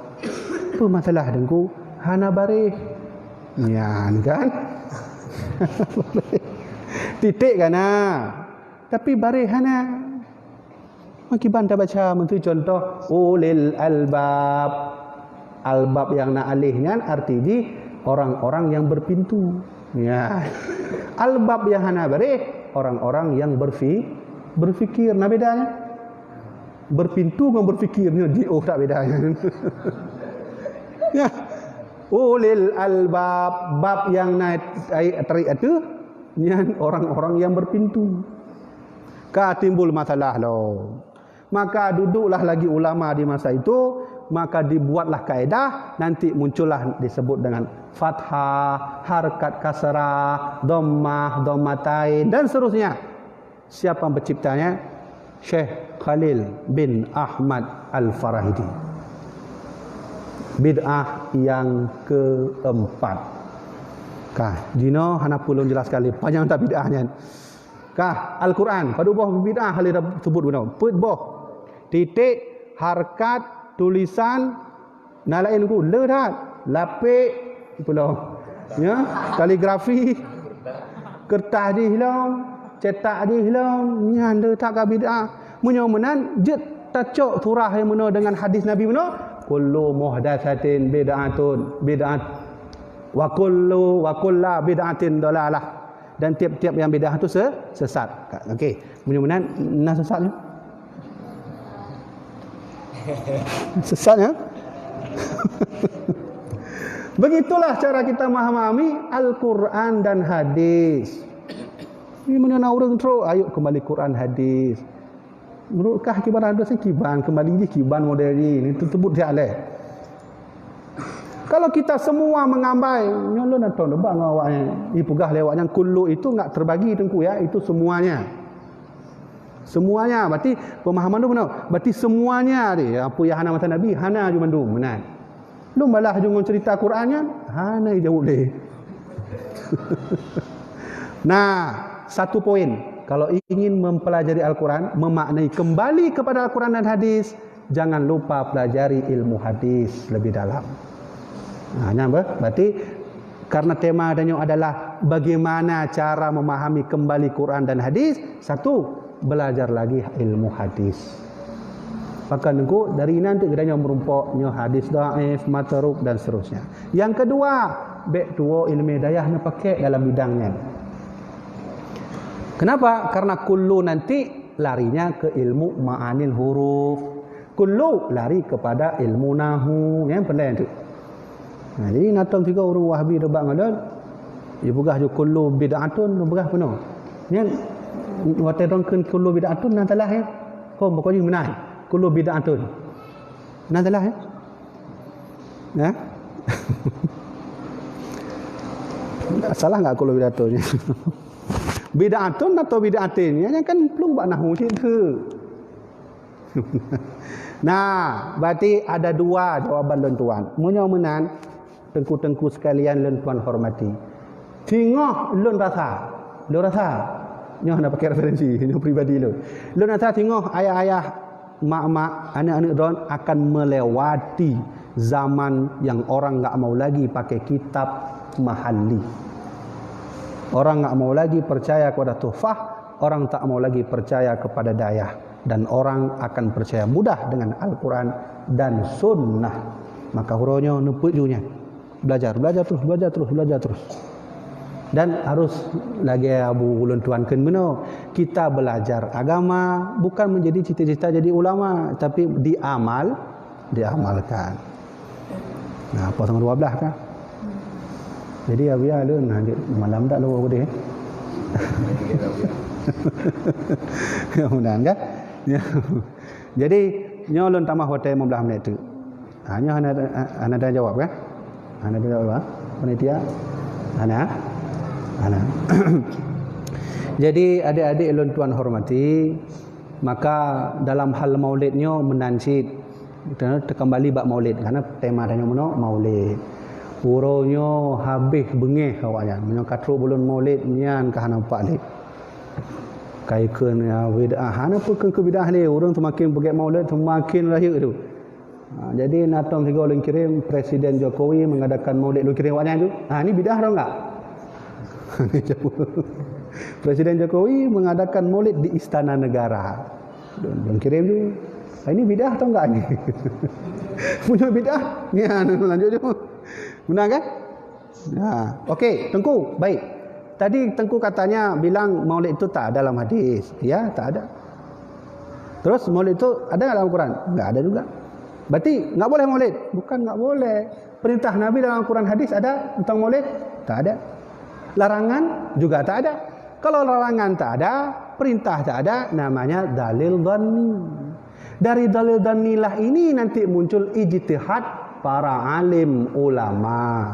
Peue masalah Teungku? Hana baréh. Nyan kan? Titik kana. Tapi baréh hana. Makiban tabaca, meuseu contoh, ulil albab. Albab nyang na aléh nyan arti jih orang-orang yang berpintu. Ya. Albab nyang hana baréh, orang-orang yang berfi-, berfikir. Na beda nyan? Berpintu ngon berfikir nyan jiôh that beda nyan. Ya. Ulil albab, bab nyang na ai-, tarék ateueh, nyan orang-orang yang berpintu. Ka timbul masalah lom. Maka duduklah lagi ulama di masa itu, maka dibuatlah kaedah, nanti muncullah disebut dengan fathah, harkat kasrah, dhammah, dhammatain, dan seterusnya. Siapa penciptanya? Syekh Khalil bin Ahmad Al-Farahidi. Bid'ah yang keempat. Ka, jinoe hana peue lôn jelaskan lé, panyang that bid'ah nyan. Ka, Al-Quran, padub boh bid'ah lé teusebut bunoe. Peuet boh. Titik, harkat, tulisan, na laén ku, le that. Lapék, pulo. Ya, kaligrafi, kertas jih lom, cetak jih lom, nyan le that ka bid'ah. Meunyoe meunan, jeuet tacok surah nyang meunoe dengan hadis Nabi meunoe, "Kullu muhdatsatin bid'atun, bid'at, wa kullu, wa kullu bid'atin dhalalah." Dan tiap-tiap yang bid'ah tu se-, sesat. Okey, meunyoe meunan na sesat nyoe? Sesat nyoe? Begitulah cara kita memahami Al-Quran dan hadis. Ini mana na ureueng trok, ayo kembali Quran hadis. Menurut kah kiban hadis ni kiban, kembali jih kiban model jih. Ini tersebut siat lé. Kalau kita semua mengambai, nyoe lôn atau nebak ngon awaknyan. Ipeugah lé awaknyan kullu itu enggak terbagi Teungku ya, itu semuanya. Semuanya, berarti pemahaman tu benar. Berarti semuanya deh, apa yang hana masa Nabi, hana ju mandum, benar. Lôn balah ju ngon cerita Quran nyan, hana jawab lé. Nah, satu poin, kalau ingin mempelajari Al-Quran, memaknai kembali kepada Al-Quran dan hadis, jangan lupa pelajari ilmu hadis lebih dalam. Nah, nyan ber-, berarti karena tema tanyoe adalah bagaimana cara memahami kembali Quran dan hadis, satu, belajar lagi ilmu hadis. Maka nunggu dari nanti kita nyoe merumpok nyoe hadis dhaif, matruk dan seterusnya. Yang kedua, bèk tuwo ilmu dayah neupakai dalam bidang nyan. Kenapa? Karena kullu nanti larinya ke ilmu ma'anil huruf. Kullu lari kepada ilmu nahu. Nyan pandai tu. Nah, jadi na tom sigoe ureueng Wahabi debat ngon lôn. Ipeugah ju kullu bid'atun, peugah peunoh. Nyan watèe dong kheun kullu bid'atun na salah ya. Kok pokok jih meunan. Kullu bid'atun. Na salah ya? Ya? Salah enggak kullu bid'atun? Bid'atun atau bid'atin? Ya, nyan kan plueng bak nahu cit tu. Nah, berarti ada dua jawaban lôn tuan. Meunyoe meunan, teungku-teungku sekalian lôn tuan hormati. Singoh lôn rasa, lôn rasa, nyoe hana pakai referensi, nyoe pribadi lôn. Lôn rasa singoh ayah-ayah, mak-mak, aneuk-aneuk droen akan melewati zaman yang orang enggak mau lagi pakai kitab mahalli. Orang nggak mau lagi percaya kepada tuhfah, orang tak mau lagi percaya kepada dayah, dan orang akan percaya mudah dengan Al-Quran dan Sunnah. Maka uroe nyoe neupeuju nyan. Belajar, belajar terus, belajar terus, belajar terus. Dan harus lagèe Abu ulôn tuan kheun meunoe, kita belajar agama bukan menjadi cita-cita jadi ulama, tapi diamal, diamalkan. Nah, poh dua belas kan? Jadi, Abuya lôn, nah, malam dak lôn deh. Mudah-mudahan kan? Ya. Jadi, nyoe lôn tamah watèe lima belas minit tu. Ha, nyoe hana, hana ada jawab kan? Hana ada jawab, ha? Panitia? Hana? Hana. Jadi, adik-adik lôn tuan hormati, maka dalam hal maulid nyoe meunan cit. Kita terkembali bak maulid, karena tema tanyoe meunoe maulid. Uroe nyoe habéh beungéh awaknyan. Meunyoe ka trok buleuen maulid, nyan ka hana mupat lé. Ka ikheun, ya, bid'ah. Hana peue keu bid'ah lé. Ureueng seumaken peugét maulid, seumaken rayeuk tu. Ha, jadi, na tom sigoe lôn kirém, Presiden Jokowi mengadakan maulid, lôn kirém awaknyan tu. Ha, ni bid'ah atau enggak? Presiden Jokowi mengadakan maulid di Istana Negara. Lôn, lôn kirém tu. Ha, ini bid'ah atau enggak ni? Punya bid'ah? Ni, ha, lanjut tu. Benar kan? Ha, okey, Teungku, baik. Tadi Teungku katanya bilang maulid itu tak ada dalam hadis. Ya, tak ada. Terus maulid itu ada nggak dalam Quran? Nggak ada juga. Berarti nggak boleh maulid? Bukan nggak boleh. Perintah Nabi dalam Quran hadis ada tentang maulid? Tak ada. Larangan juga tak ada. Kalau larangan tak ada, perintah tak ada, namanya dalil dhanni. Dari dalil dhannilah ini nanti muncul ijtihad para alim ulama.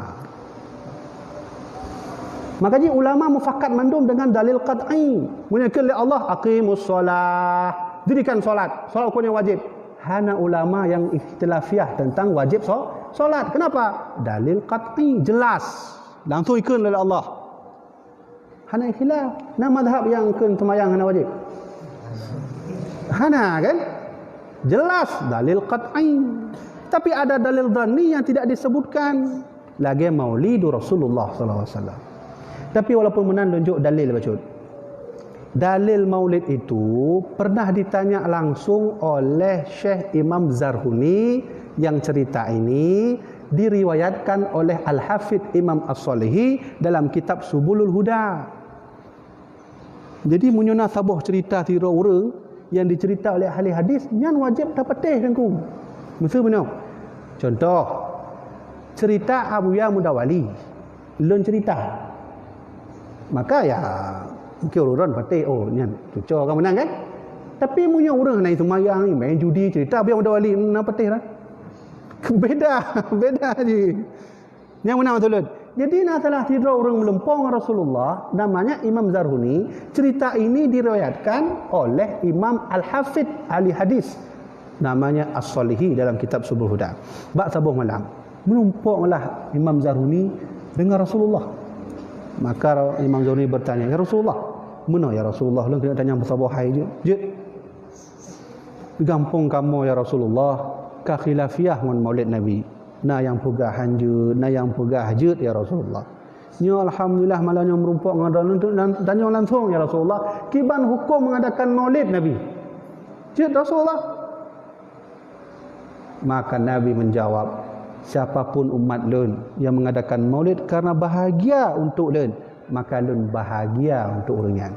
Maka jih ulama mufakat mandum dengan dalil qat'i. Meunyoe kheun lé Allah, "Aqimus shalah." Dirikan salat. Salat huköm nyang wajib. Hana ulama nyang ikhtilafiah tentang wajib so-, salat. Kenapa? Dalil qat'i, jelas. Langsung ikheun lé Allah. Hana khilaf. Na mazhab nyang kheun seumayang hana wajib? Hana, kan? Jelas dalil qat'i. Tapi ada dalil dhanni yang tidak disebutkan. Lagèe maulidu Rasulullah sallallahu alaihi wasallam. Tapi walaupun meunan, lôn jok dalil bacut. Dalil maulid itu pernah ditanya langsung oleh Syekh Imam Zarhuni yang cerita ini diriwayatkan oleh Al-Hafidh Imam As-Salihi dalam kitab Subulul Huda. Jadi, meunyoe na saboh cerita sidroe ureueng yang dicerita oleh ahli hadis, nyan wajib tapatéh, Teungku. Miseu meunoe. Contoh, cerita Abuya Mudawali. Lôn cerita. Maka, ya, mungkin ureueng patéh, oh, nyan cuco ka meunan, kan? Tapi meunyoe ureueng hana seumayang, main judi, cerita Abuya Mudawali, na patéh lah. Beda, beda jih. Nyang meunan maksud lôn. Jadi, na salah sidroe ureueng meulumpoe ngon Rasulullah, namanya Imam Zarhuni. Cerita ini diriwayatkan oleh Imam Al-Hafidh, ahli hadis, namanya As-Salihi dalam kitab Subul Huda. Bak saboh malam, meulumpoe lah Imam Zarhuni deungon Rasulullah. Maka Imam Zarhuni bertanya, "Ya Rasulullah." "Meunoe, ya Rasulullah, lôn keuneuk tanyong beusaboh hai jeuet." "Jeuet." "Di gampông kamoe, ya Rasulullah, ka khilafiah ngon Maulid Nabi. Na nyang peugah hanjeuet, na nyang peugah jeuet, ya Rasulullah. Nyoe alhamdulillah, malam nyoe meurumpok ngon droeneuh, tanyong langsong, ya Rasulullah, kiban huköm mengadakan Maulid Nabi?" "Jeuet, Rasulullah." Maka Nabi menjawab, "Siapapun umat lôn yang mengadakan Maulid karena bahagia untuk lôn, maka lôn bahagia untuk ureueng nyan."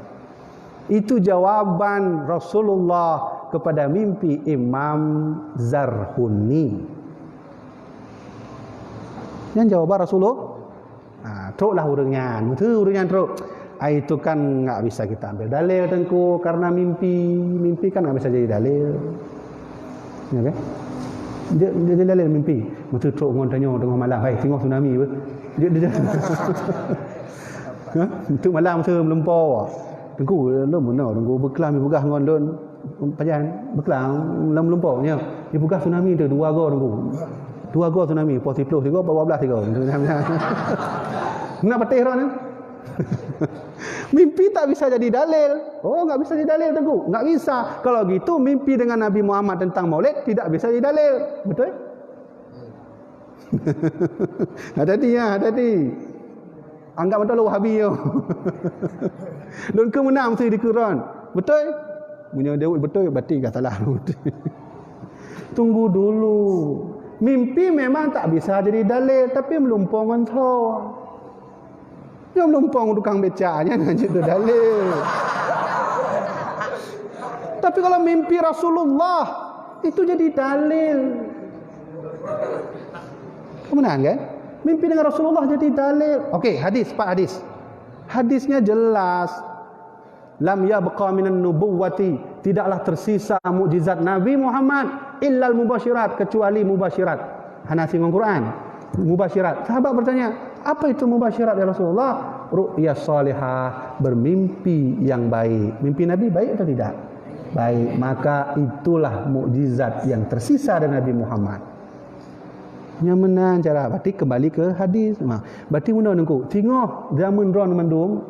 Itu jawaban Rasulullah kepada mimpi Imam Zarhuni. Nyan jawaban Rasulullah. Ha, troklah ureueng nyan. Beutôi ureueng nyan trok. Ai, itu kan nggak bisa kita ambil dalil, Teungku, karena mimpi. Mimpi kan nggak bisa jadi dalil. Ya kan? Dia, dia jadi dalil mimpi. Beutôi trok ngon tanyoe teungoh malam. "Hai, teungoh tsunami beuh." Dia, dia, Ha? Untuk malam tu meulumpoe. "Teungku, lôn meunoe, Teungku, beuklam jipeugah ngon lôn, pajan, beuklam lam meulumpoe nyoe. Jipeugah tsunami tu dua goe, Teungku. Dua goe tsunami, poh siplôh sigoe, poh dua belas sigoe." Nak patéh droeneuh. Mimpi tak bisa jadi dalil. Oh, nggak bisa jadi dalil, Teungku. Nggak bisa. Kalau gitu, mimpi dengan Nabi Muhammad tentang Maulid tidak bisa jadi dalil. Betul? Hati-hati ya, hati-hati. Anggap mantong lôn Wahabi nyoe. Lôn keu meunang mesti dikeuron. Beutôi? Meunyoe dia beutôi, berarti ka salah. Tunggu dulu. Mimpi memang tak bisa jadi dalil, tapi meulumpong ngon tho. Nyoe meulumpong tukang becak nyan hana jadi dalil. Tapi kalau mimpi Rasulullah, itu jadi dalil. Kemudian kan? Mimpi dengan Rasulullah jadi dalil. Okey, hadis, empat hadis. Hadisnya jelas. Lam yabqa minan nubuwwati, tidaklah tersisa mukjizat Nabi Muhammad illal mubasyirat, kecuali mubasyirat. Hana singoh Quran. Mubasyirat. Sahabat bertanya, "Apa itu mubasyirat, ya Rasulullah?" Ru'ya salihah, bermimpi yang baik. Mimpi Nabi baik atau tidak? Baik. Maka itulah mukjizat yang tersisa dari Nabi Muhammad. Nyang meunan cara, berarti kembali ke hadis. Ha, berarti meunoe Teungku, singoh zaman droen mandum,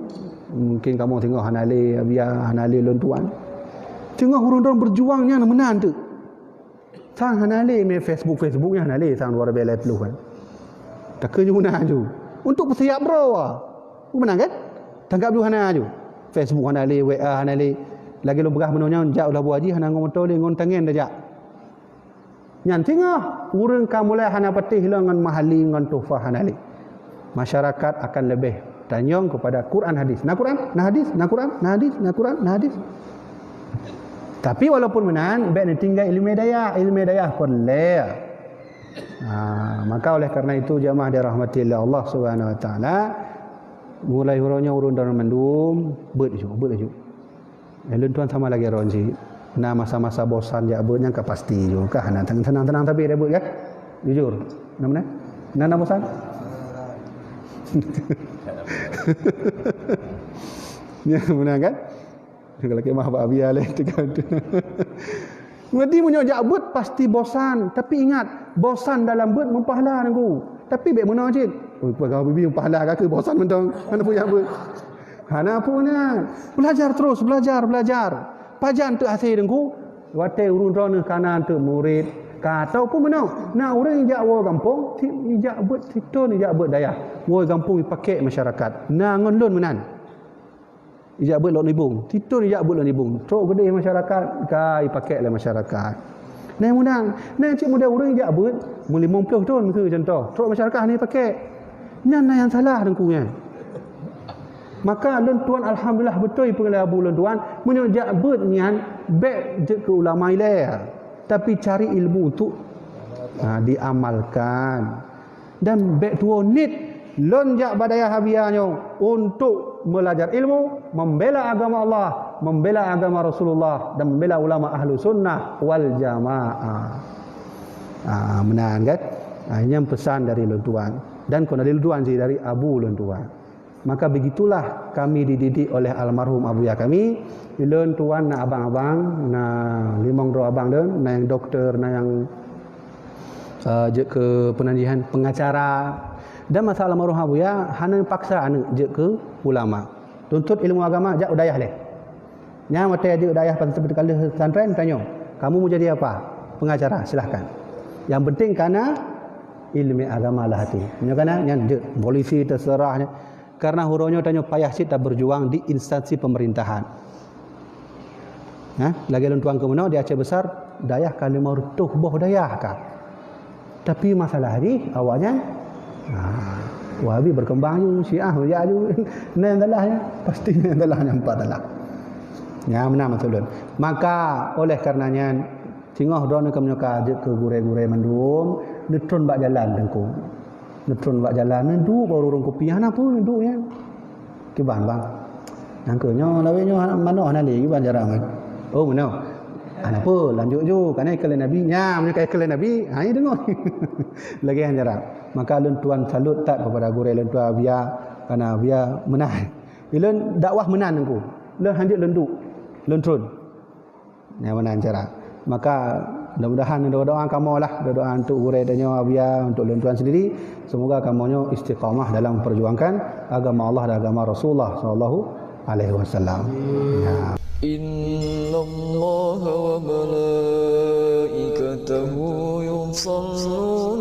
mungkin kamoe singoh hana lé, Abuya hana lé lôn tuan. Singoh ureueng droen berjuang nyan meunan teuk. Sang hana lé mé Facebook, Facebook nyan hana lé sang dua ribu dua puluh kan. Takeu ju meunan ju. Untuk peusiap droe. Meunan kan? Tanggap ju hana ju. Facebook hana lé, W A hana lé. Lagèe lôn peugah meunoe nyan, jak u Labuhan Haji hana ngon moto lé, ngon tangen tajak. Nyan singoh ureueng ka mulai hana patéh lom ngon mahali ngon tuhfah hana lé. Masyarakat akan leubeh tanyong kepada Quran hadis. Na Quran, na hadis, na Quran, na hadis, na Quran, na hadis. Tapi walaupun meunan, bèk neutinggai ileumèe dayah, ileumèe dayah peureulèe. Ha, maka oleh karena itu jamaah dirahmati oleh Allah Subhanahu Wa Taala, mulai uroe nyoe ureueng droen mandum beuet ju, beuet ju. Eh, lôn tuan sama lagèe droen cit. Na masa-masa bosan jak beuet nyan ka pasti ju. Ka hana tenang-tenang sabe jak beuet kan? Jujur. Na meunan? Na, na bosan? Ya, meunan kan? Kalau kemah bak Abuya lé tekan tu. Jadi meunyoe jak beuet pasti bosan, tapi ingat, bosan dalam beuet meupahala Teungku. Tapi bèk meunoe cit. Oh, peugah bibi meupahala ka keu bosan mantong. Hana peue jak beuet. Hana peue nyan. Belajar terus, belajar, belajar. Pajan teuk hasé Teungku? Watèe ureueng droeneuh ka na teuk murit, ka ataupun meunoe, na ureueng jak woe gampông, ti-, jak beuet sithôn, jak beuet dayah. Woe gampông ipakék masyarakat. Na ngon lôn meunan. Ijak beuet lôn nibong. Sithôn ijak beuet lôn nibong. Trok keudéh masyarakat, ka ipakék lé masyarakat. Nah, meunan. Nah, cit model ureueng ijak beuet, meulimong ploh thôn, miseu contoh. Trok masyarakat hana ipakék. Nyan na nyang salah Teungku nyan. Maka lôn tuan alhamdulillah beutôi peue lé Abu lôn tuan, meunyoe jak beuet nyan bèk jeuet keu ulama ilèe, tapi cari ilmu untuk, ha, diamalkan. Dan bèk tuwoe niet lôn jak bak dayah Abuya nyoe untuk meulajar ilmu, membela agama Allah, membela agama Rasulullah, dan membela ulama ahlu sunnah wal jamaah. Ah, meunan kan? Ah, nyan peusan dari lôn tuan. Dan kon dari lôn tuan sih, dari Abu lôn tuan. Maka begitulah kami dididik oleh almarhum Abuya kami. Lôn tuan na abang-abang, na limong droe abang lôn, na nyang doktor, na nyang, eh, jeuet keu peunanjihan pengacara. Dan masa almarhum Abuya hana paksa aneuk jeuet keu ulama. Tuntut ilmu agama jak u dayah lé. Nyan watèe jeuet u dayah, pas seupeuti ka lheueh pesantren, tanyoe, "Kamu mau jadi apa?" "Pengacara, silahkan. Yang penting ka na ileumèe agama lam até." Nyoe ka na, nyan jeuet. Polisi, terserah nyan. Karena uroe nyoe tanyoe payah cit taberjuang di instansi pemerintahan. Nah, lagèe lôn tuan keu meunoe di Aceh Besar, dayah ka limong reutôh boh dayah ka. Tapi masalah jih awaknyan, ha, Wahabi berkembang ju, Syiah jak ju. Na nyang salah nyan, pasti na nyang salah nyan, empat salah. Nyan meunan maksud lôn. Maka oleh karena nyan, singoh droeneuh kamoe nyoe ka jeuet keu gurèe-gurèe mandum, neutron bak jalan Teungku. Neutron bak jalan, neuduek bak ureueng kupi, hana peue neuduek nyan. Kiban, Bang. Nyang keu nyoe, lawét nyoe manoe hana lé, kiban cara nyan. Oh, meunoe. Hana peue, lanjut ju, kana ikheun lé Nabi. Nyan, meunyoe ka ikheun lé Nabi, ha, nyan deungoe. Lagèe nyan cara. Maka lôn tuan salut that kepada gurèe lôn tuan Abuya, kana Abuya meunan. Lôn dakwah meunan Teungku. Lôn hanjeuet lôn duek, lôn tron. Nyan meunan cara. Maka mudah-mudahan doa-doa kamoe lah, doa-doa untuk gurèe tanyoe Abuya, untuk lôn tuan sendiri, semoga kamoe nyoe istiqamah dalam memperjuangkan agama Allah dan agama Rasulullah sallallahu alaihi wasallam. Ya. إن الله وملائكته يصلون